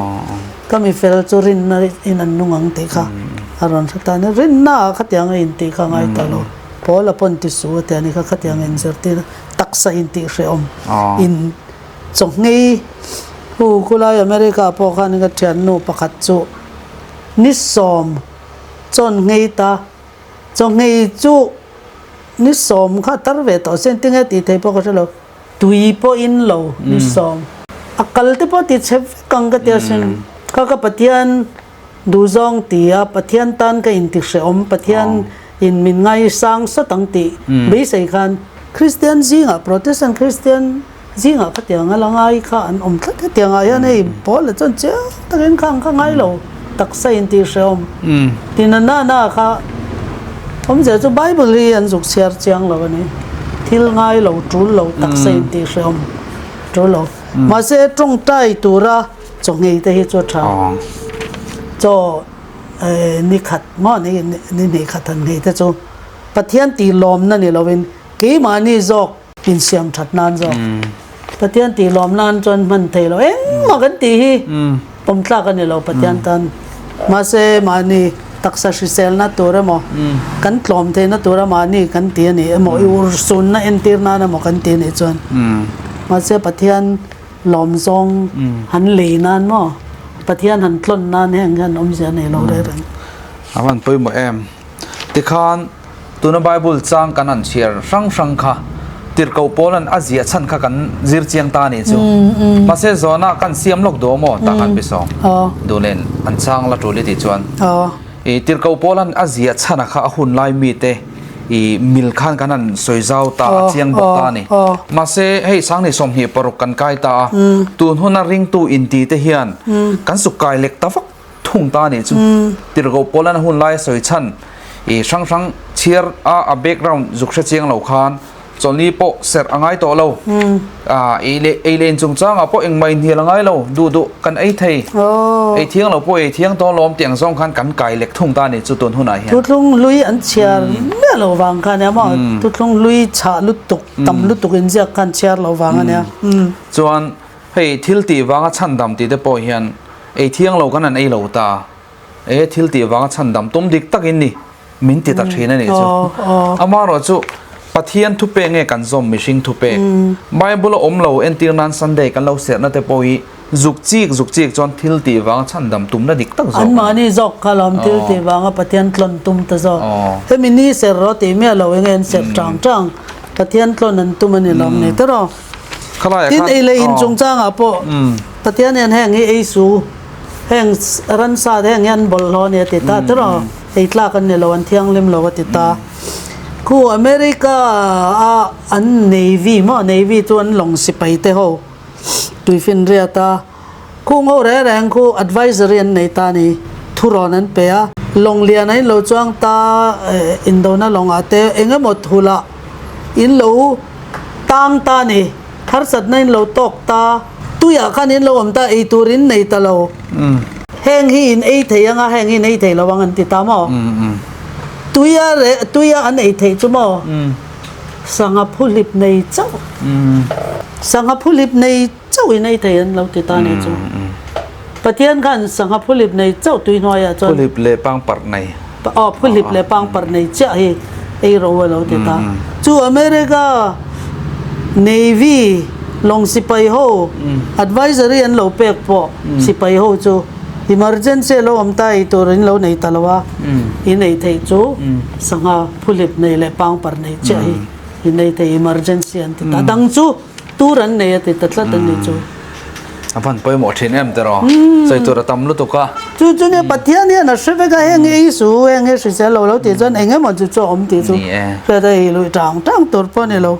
Ka mi fel chu rinna in an nung ang tih kha a rawn hre ta a ni. Rinna ah khatiang a intih kha a ngai ta lo. Paul-a pawn ti su a ti a ni kha khatiang a inzirtir a. Taksa in tih hrehawm in chaw nghei. Hu khulai America pawh khan ka thiannu pakhat chu ni sawm chawn nghei ta, chaw nghei chu ni sawm kha tar ve tawh se tinge tih thei pawh ka hre lo, tui pawh in lo ni sawm a kal te pawh ti chhe vek ang ka ti asin, kha ka Pathian Duhzawng ti a, Pathian tan ka inti hrehawm, Pathian in min ngaisang sawt ang tih beisei khan Kristian zingah, Protestant Kristian zingah khatiang a la ngai kha an awm tlat. Hetiangah hian hei Paula chuan chiang takin kha ang kha ngai lo, taksa inti hrehawm ti na na na kha awmzia chu Bible hi an zuk chhiar chiang lo a ni. Thil ngai lo, tul lo, taksa inti hrehawm tul lo. Mahse tawngtai tura Chawhngei te hi chu a tha. Chaw ni khat maw ni ni hnih khat han nghei te chu Pathian tih lawmna ni lovin keimahni zawk insiam that nan zawk Pathian tih lawm nan chuan hman thei lo engmah kan tih hi pawm tlak a ni lo Pathian tan. Mahse mahni taksa hriselna tur emaw kan tlawm theihna tura mahni kan ti a ni emaw i urhsunna entir nan emaw kan ti a nih chuan mahse Pathian Lawm zawng han lei nan maw? Pathian han tlawn nan heng hian awmzia nei lo reng reng. A van pawimawh em? Tikhan tuna Bible chang kan han chhiar hrang hrang kha tirhkoh Paula'n a ziah chhan kha kan zir chiang ta anih chu. Mahse zawhna kan siam lawk duh maw? Tah khan Pisawng duh nen an chang la tul i tih chuan. I tirhkoh Paula'n a ziah chhana kha a hun lai mite i mil khan kan han sawi zau ta a chiang bawk ta a ni. Mahse hei Sangni 26 kan kai ta a, tun huna ringtu inti te hian kan suk kai lek ta vak thung ta a nih chu. Tirhkoh Paula'n a hun lai a sawi chhan i hrang hrang chhiar a a background zuk hre chiang lo khan Chawlhni pawh serh a ngai tawh lo. Ei leh ei leh inchungchangah pawh engmah inhnial a ngai lo. Duh duh kan ei thei. Ei thiang lo pawh ei thiang tawh lawm tih ang zawng khan kan kai lek thung ta a ni chu tun hunah hian. Thuthlung hlui an chhiar miah lo vang kha ania maw? Thuthlung hlui chhah lutuk, tam lutuk inziak khan chhiar lo vang ania. Chuan hei thil tih vanga chhandam tih te pawh hian ei thiang lo kan han ei lo ta. E thil tih vanga chhandam tum dik takin ni. Min ti ta thin a nih chu. Amaherawh chu Pathian thupek nge kan zawm mihring thupek? Bible a awm lo entir nan Sunday kan lo serhna te pawh hi zuk chik zuk chik chuan thil tih vanga chhandam tumna dik tak zawk a ni. Anmahni zawk kha lawm thil tih vanga Pathian tlawn tum ta zawk. Hemi ni serh rawh tih miah lo enge an serh tang tang Pathian tlawn an tum a ni lawm ni tiraw? Tin ei leh in chungchangah pawh Pathian hian heng hi ei su heng ransa te heng hi an bawlhhlawh a ni a ti ta tiraw? Ei tlak an ni lo, an thianghlim lo a ti ta. Khu America a an Navy maw, Navy chu an lawng sipai te ho tuifinriat a, khung ho reng reng khu advisory an nei ta a ni, thurawn an pe a. Lawng lian a in lo chuang ta indona lawngah te eng emaw thulah in lo tang ta a ni, harsatna in lo tawk ta, tuiah khan in lo awm ta, ei tur in nei ta lo. Heng hi in ei thei anga heng hi in ei thei lo ang an ti ta maw? Tuia leh tuia an ei theih chu maw? Sangha phuhlip nei chauh Sangha phuhlip nei chauh in ei thei an lo ti ta nih chu. Pathian khan sangha phuhlip nei chauh tui hnuaiah chuan Phuhlip leh pangparh nei. Aw phuhlip leh pangparh nei chiah hi ei ro a lo ti ta. Chu America Navy lawng sipai ho advisory an lo pek pawh sipai ho chu emergency a lo awm ta ei tur in lo nei ta lo a, in ei theih chu sangha phuhlip nei leh pangparh nei chiah hi in ei thei emergency an ti ta. Dang chu tur an nei a ti ta tlat a ni chu. A van pawimawh thin em tiraw? Sawi tur a tam lutuk a. Chu chu nia Pathian hian a hre vek a, heng hi ei su, heng hi hrisel lo lo tih chuan eng emaw chu chu a awm tih chu hriat a ei luih tang tang tur pawh a ni lo.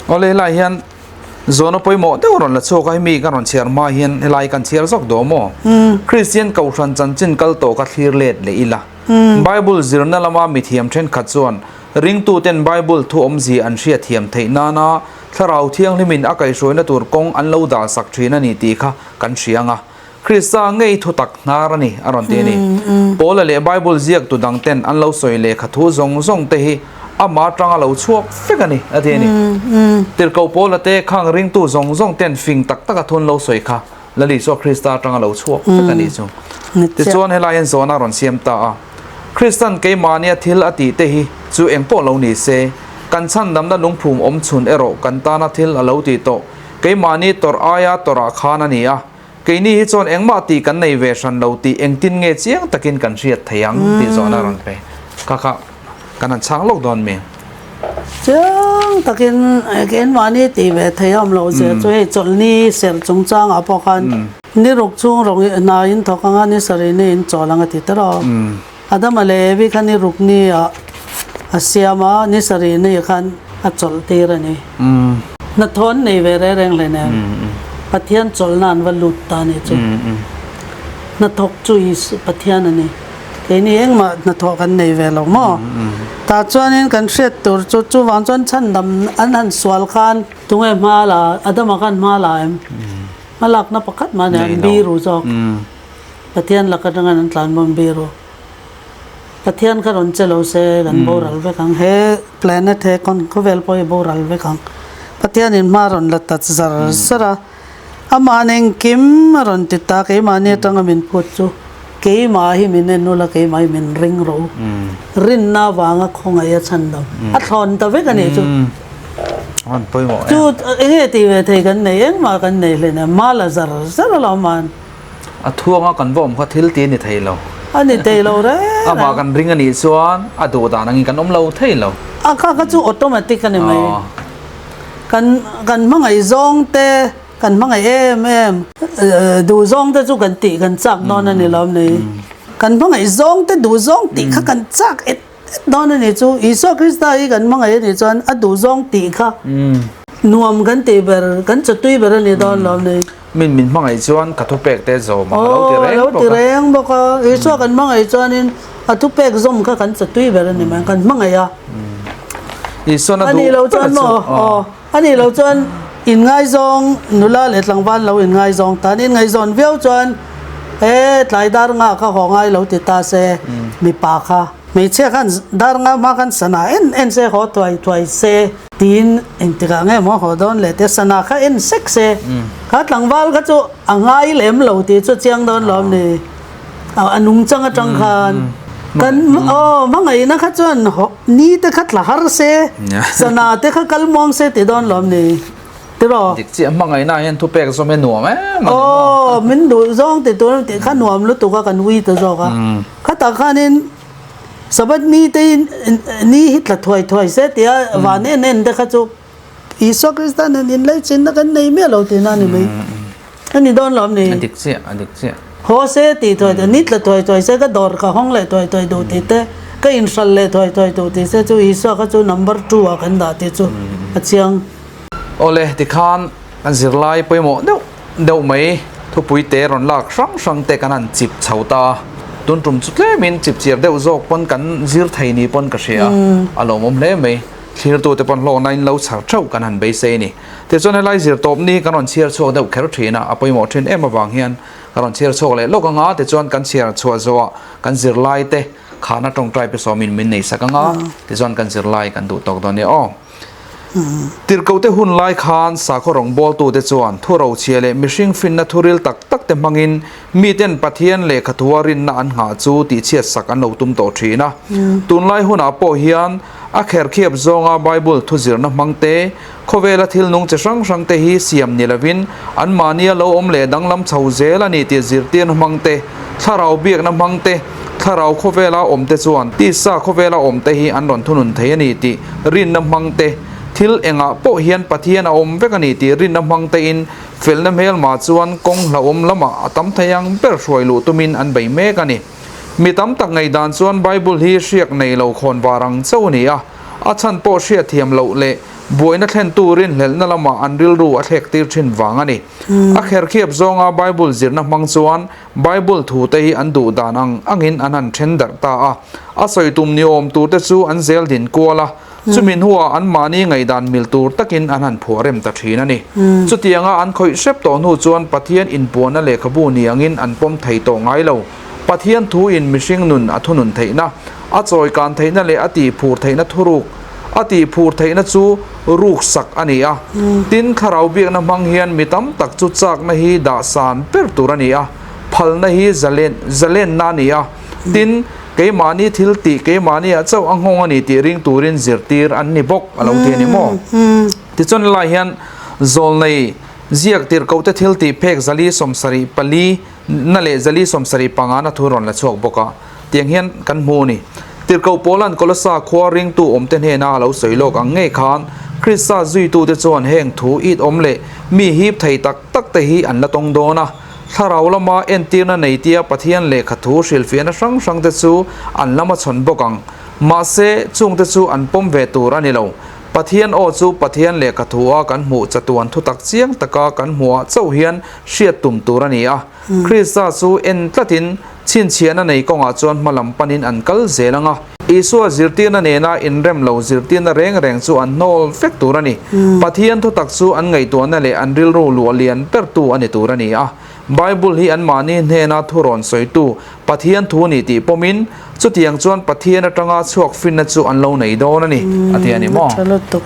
Awle helai hian zawhna pawimawh deuh rawn la chhuak a, hemi kan rawn chhiar hma hian helai kan chhiar zawk duh maw? Kristian Kohhran chanchin kal tawh kha thlir let leh ila. Bible zirna lama mithiam thenkhat chuan ringtuten Bible thu awmzia an hriatthiam theih nana Thlarau Thianghlimin a kaihhruaina tur kawng an lo dah sak thin a ni tih kha kan hria ang a. Krista ngei thutak hnar a ni, a rawn ti a ni. Paula leh Bible ziaktu dangten an lo sawi lehkha thu zawng zawng te hi amah atanga lo chhuak vek a ni, a ti a ni. Tirhkoh Paula te khang ringtu zawng zawng ten fing tak taka thu an lo sawi kha Lal Isua Krista atanga lo chhuak vek a nih chu. Tichuan helai hian zawhna a rawn siam ta a. Kristan keimahnia thil a tih te hi chu eng pawh lo ni se, kan chhandamna lungphum awm chhun erawh kan tana thil a lo tih tawh. Keimahni tawrh aia tawrhah khan a ni a, keini hi chuan engmah tih kan nei ve hran lo tih engtin nge chiang takin kan hriat thei ang tih zawhna a rawn pe. Kha kha kan han chhang lawk dawn mi? Chiang takin keimahni tih ve thei a awm loh zia chu hei chawlhni serh chungchangah pawh khan ni ruk chhung rawng hna in thawk anga ni sarih ni in chawl ang a ti tawrh a. Adama leh Evi kha ni ruk ni ah a siam a, ni sarih ni khan a chawlh tir a ni. Hnathawh an nei ve reng reng hle nen Pathian chawlhna an va lut ta a nih chu. Hnathawk chu Isu Pathian a ni. Keini engmah hnathawh kan nei ve lo maw? Tah chuanin kan hriat tur chu chuvang chuan chhandam an han sual khan tunge hma la Adama khan hma la em? Hma lakna pakhat mah nia an biru zawk. Pathian lak atanga an tlanbawm bir u. Pathian kha rawn che lo se kan boral vek ang. He planet he khawvel pawh hi boral vek ang. Pathian in hma rawn la ta zar zar a, amah engkim a rawn ti ta, keimahni atanga min phut chu keimah hi min en ula, keimah hi min ring rawh u. Rinna avanga khawngaih a chhan lo. A thlawn ta vek a nih chu. Chu enge tih ve thei kan nei, engmah kan nei hleinem. Hma la zar zar a lo man. A thuanga kan va awm kha thil ti a ni thei lo. A ni thei lo reng reng. Amah kan ring a nih chuan a duh dan angin kan awm lo thei lo. A kha kha chu automatic a ni mai. Kan kan hmangaih zawng te, kan hmangaih em em duh zawng te chu kan tih kan chak dawn a ni lo ni. Kan hmangaih zawng te duh zawng tih kha kan chak et et dawn a ni chu. Isua Krista hi kan hmangaih a nih chuan a duh zawng tih kha nuam kan tih ber, kan chawtui ber a ni dawn lo ni. Min min hmangaih chuan ka thupek te zawm ang a lo ti reng bawk a. Aw, a lo ti reng bawk a. Isua kan hmangaih chuanin a thupek zawm kha kan chatui ber a ni mai, kan hmangaih a. Isuan a duh ber chu. Aw, a nih loh chuan inngaizawng nula leh tlangval lo inngaizawng tan inngaihzawn viau chuan he tlai dar nga kha haw ngai lo ti ta se mipa kha. Hmeichhia khan dar nga hma khan sana en en se haw thuai thuai se tiin engtikah nge maw haw dawn leh te sana kha en sek se kha tlangval kha chu a ngai lem lo tih chu chiang dawn lo ni a nungchang atang khan kan aw hmangaihna kha chuan ni te kha tla har se sana te kha kal muang se ti dawn lo ni. Tiraw? Dik chiah hmangaihna hian thupek zawm hi nuam em a ni maw? Aw, min duh zawng ti tur tih kha nuam lutuk a kan ui ta zawk a. Khatah khanin Sabbath ni te hi ni hi tla thuai thuai se tia van en en te kha chu Isua Krista nen inlaichinna kan nei miah lo tihna a ni mai. A ni dawn lo am ni? A dik chiah, a dik chiah. Haw se tih thuai thuai, ni tla thuai thuai se ka dawr ka hawng leh thuai thuai duh tih te, ka inhral leh thuai thuai duh tih se chu Isua kha chu number two ah kan dah tih chu a chiang. Awle, tikhan kan zirlai pawimawh deuh deuh mai thupui te rawn lak hrang hrang te kan han chip chho ta a, tun tum chu tlemin chip chiar deuh zawk pawn kan zir thei ni pawn ka hria a, a lawmawm hle mai. Thlirtute pawn hlawkna in lo chhar theuh kan han beisei a ni. Tichuan helai zirtawpni hi kan rawn chhiar chhuak deuh kher thin a, a pawimawh thin em avang hian ka rawn chhiar chhuak leh lawk anga tichuan kan chhiar chhuah zawhah kan zirlai te khana tawngtai pe sawmin min nei sak anga tichuan kan zirlai kan duh tawk dawn nia aw. Tirhkohte hun lai khan sakhaw rawngbawltute chuan thu rochhia leh mihring finna thuril tak tak te hmangin miten Pathian lehkhathua rinna an nghah chu tihchhiat sak an lo tum tawh thin a. Tunlai hunah pawh hian a kherkhiap zawnga Bible thu zirna hmang te, Khawvela thil nung chi hrang hrang te hi siam ni lovin anmahnia lo awm leh danglam chho zel a ni tih zirtirna hmang te, thlarau biakna hmang te, thlarau khawvela awm te chuan tisa khawvela awm te hi an rawn thunun thei a ni tih rinna hmang te, thil engah pawh hian Pathian a awm vek a ni tih rinna hmang tein felna hmelma chuan kawng hlauhawm lamah a tam thei ang ber hruai luh tumin an bei mek a ni. Mi tam tak ngaihdan chuan Bible hi hriak nei lo khawn var ang chauh a ni a, a chhan pawh hriatthiam loh leh buaina thlen turin hlelhna lamah an rilru a thlek tir thin vang a ni. A kherkhiap zawnga Bible zirna hmang chuan Bible thute hi an duh dan ang angin an han then darh ta a, a sawi tum ni awm turte chu an zel din kual a, chumi hnuah anmahni ngaihdan mil tur takin an han phuah rem ta thin a ni. Chutianga an khawih hrep tawh hnu chuan Pathian inpuanna lehkhabu ni angin an pawm thei tawh ngai lo. Pathian thuin mihring nun a thunun theihna, a chawikan theihna leh a tihphur theihna thuruk a tihphur theihna chu ruk sak a ni a. Tin, thlarau biakna hmang hian mi tam tak chu chakna hi dah san ber tur a ni a, phalna hi zalen zalenna a ni a. Tin, keimahni thil tih keimahniah chauh a nghawng a ni tih ring turin zirtir an ni bawk a lo ti a ni maw? Tichuan, helai hian zawlnei. Ziak tirhkohte thiltih phek 474 na leh 475 na thu rawn la chhuak bawk a, tiang hian kan hmu a ni. Tirhkoh Paula'n Kolossa khua ringtu awmte hnena a lo sawi lawk ang ngei khan Krista zuitute chuan heng thu it awm leh mi hip thei tak tak te hi an la tawng dawn a. Thlarau lama entirna nei tia Pathian lehkha thu hrilhfiahna hrang hrangte chu an lama chhawn bawk ang. Mahse, chungte chu an pawm ve tur a ni lo. Pathian aw chu Pathian lehkha thua kan hmuh chatuan thutak chiang taka kan hmuhah chauh hian hriat tum tur a ni a. Krista chu en tlatin chhinchhiahna nei kawngah chuan hma lam panin an kal zel ang a. Isua zirtirna nena inrem lo zirtirna reng reng chu an hnawl vek tur a ni. Pathian thutak chu an ngaihtuahna leh an rilru luah lian bertu a ni tur a ni a. Bible hi anmahni hnena thurawn sawitu Pathian thu ni tih pawmin chutiang chuan Pathian atanga chhuak finna chu an lo nei dawn a ni, a ti a ni maw? Tha lutuk.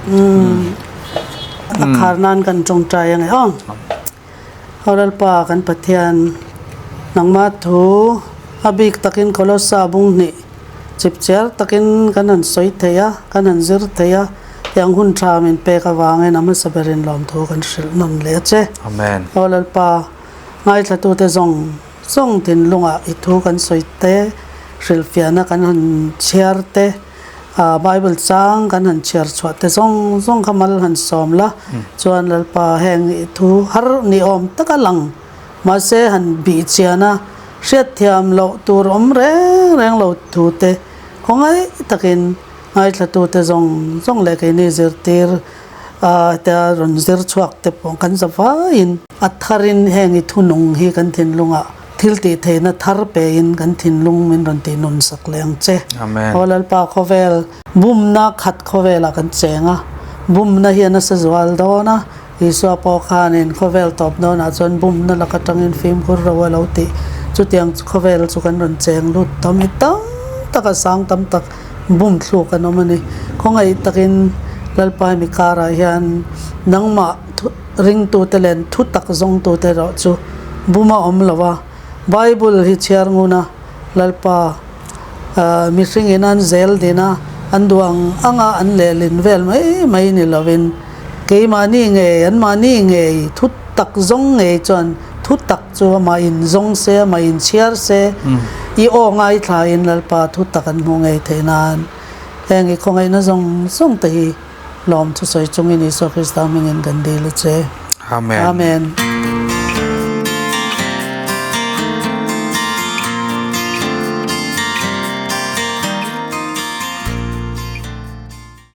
A khar nan kan tawngtai ange aw. Aw Lalpa kan Pathian, nangmah thu a bik takin Kolossa bung hnih chipchiar takin kan han sawi thei a, kan han zir thei a, tiang hun tha min pek avangin a hmasa berin lawmthu kan hrilh nawn leh a che. Amen. Aw Lalpa, ngaithlatute zawng zawng thinlungah i thu kan sawi te, hrilhfiahna kan han chhiar te, Bible chang kan han chhiar chhuah te zawng zawng kha mal han sawm la, chuan Lalpa heng i thu har ni awm taka lang mahse han bih chian a, hriatthiam loh tur awm reng reng lo thu te khawngaih takin ngaithlatute zawng zawng leh keini zirtir tia rawn zir chhuak te pawh kan za vaiin a tharin heng i thunung hi kan thinlungah Thil tih theihna thar pein kan thinlung min rawn tih nun sak leh ang che. Amen. Aw Lalpa khawvel bumna khat khawvelah kan cheng a, bumna hi a nasa zual dawn a, Isua pawh khanin khawvel tawp dawnah chuan bumna lak atangin fimkhur ro a lo tih. Chutiang khawvel chu kan rawn cheng lut tam hi tam tak a sang tam tak bum thluk an awm a ni. Khawngaih takin Lalpa hemi karah hian nangmah Ringtute leh thu tak zawngtute erawh chu bum a awm lo a, Bible hi chhiar ngun a, Lalpa mihringin an zel din a, an duh ang anga an lehlin vel mai mai ni lovin, keimahni ngei, anmahni ngei thu tak zawng ngei chuan thu tak chu amah in zawng se, amah in chhiar se, i aw ngaithlain Lalpa thu tak an hmuh ngei theih nan heng i khawngaihna zawng zawng te hi Lawm thusawi chungin Isua Krista hmingin kan dil a che. Amen. Amen.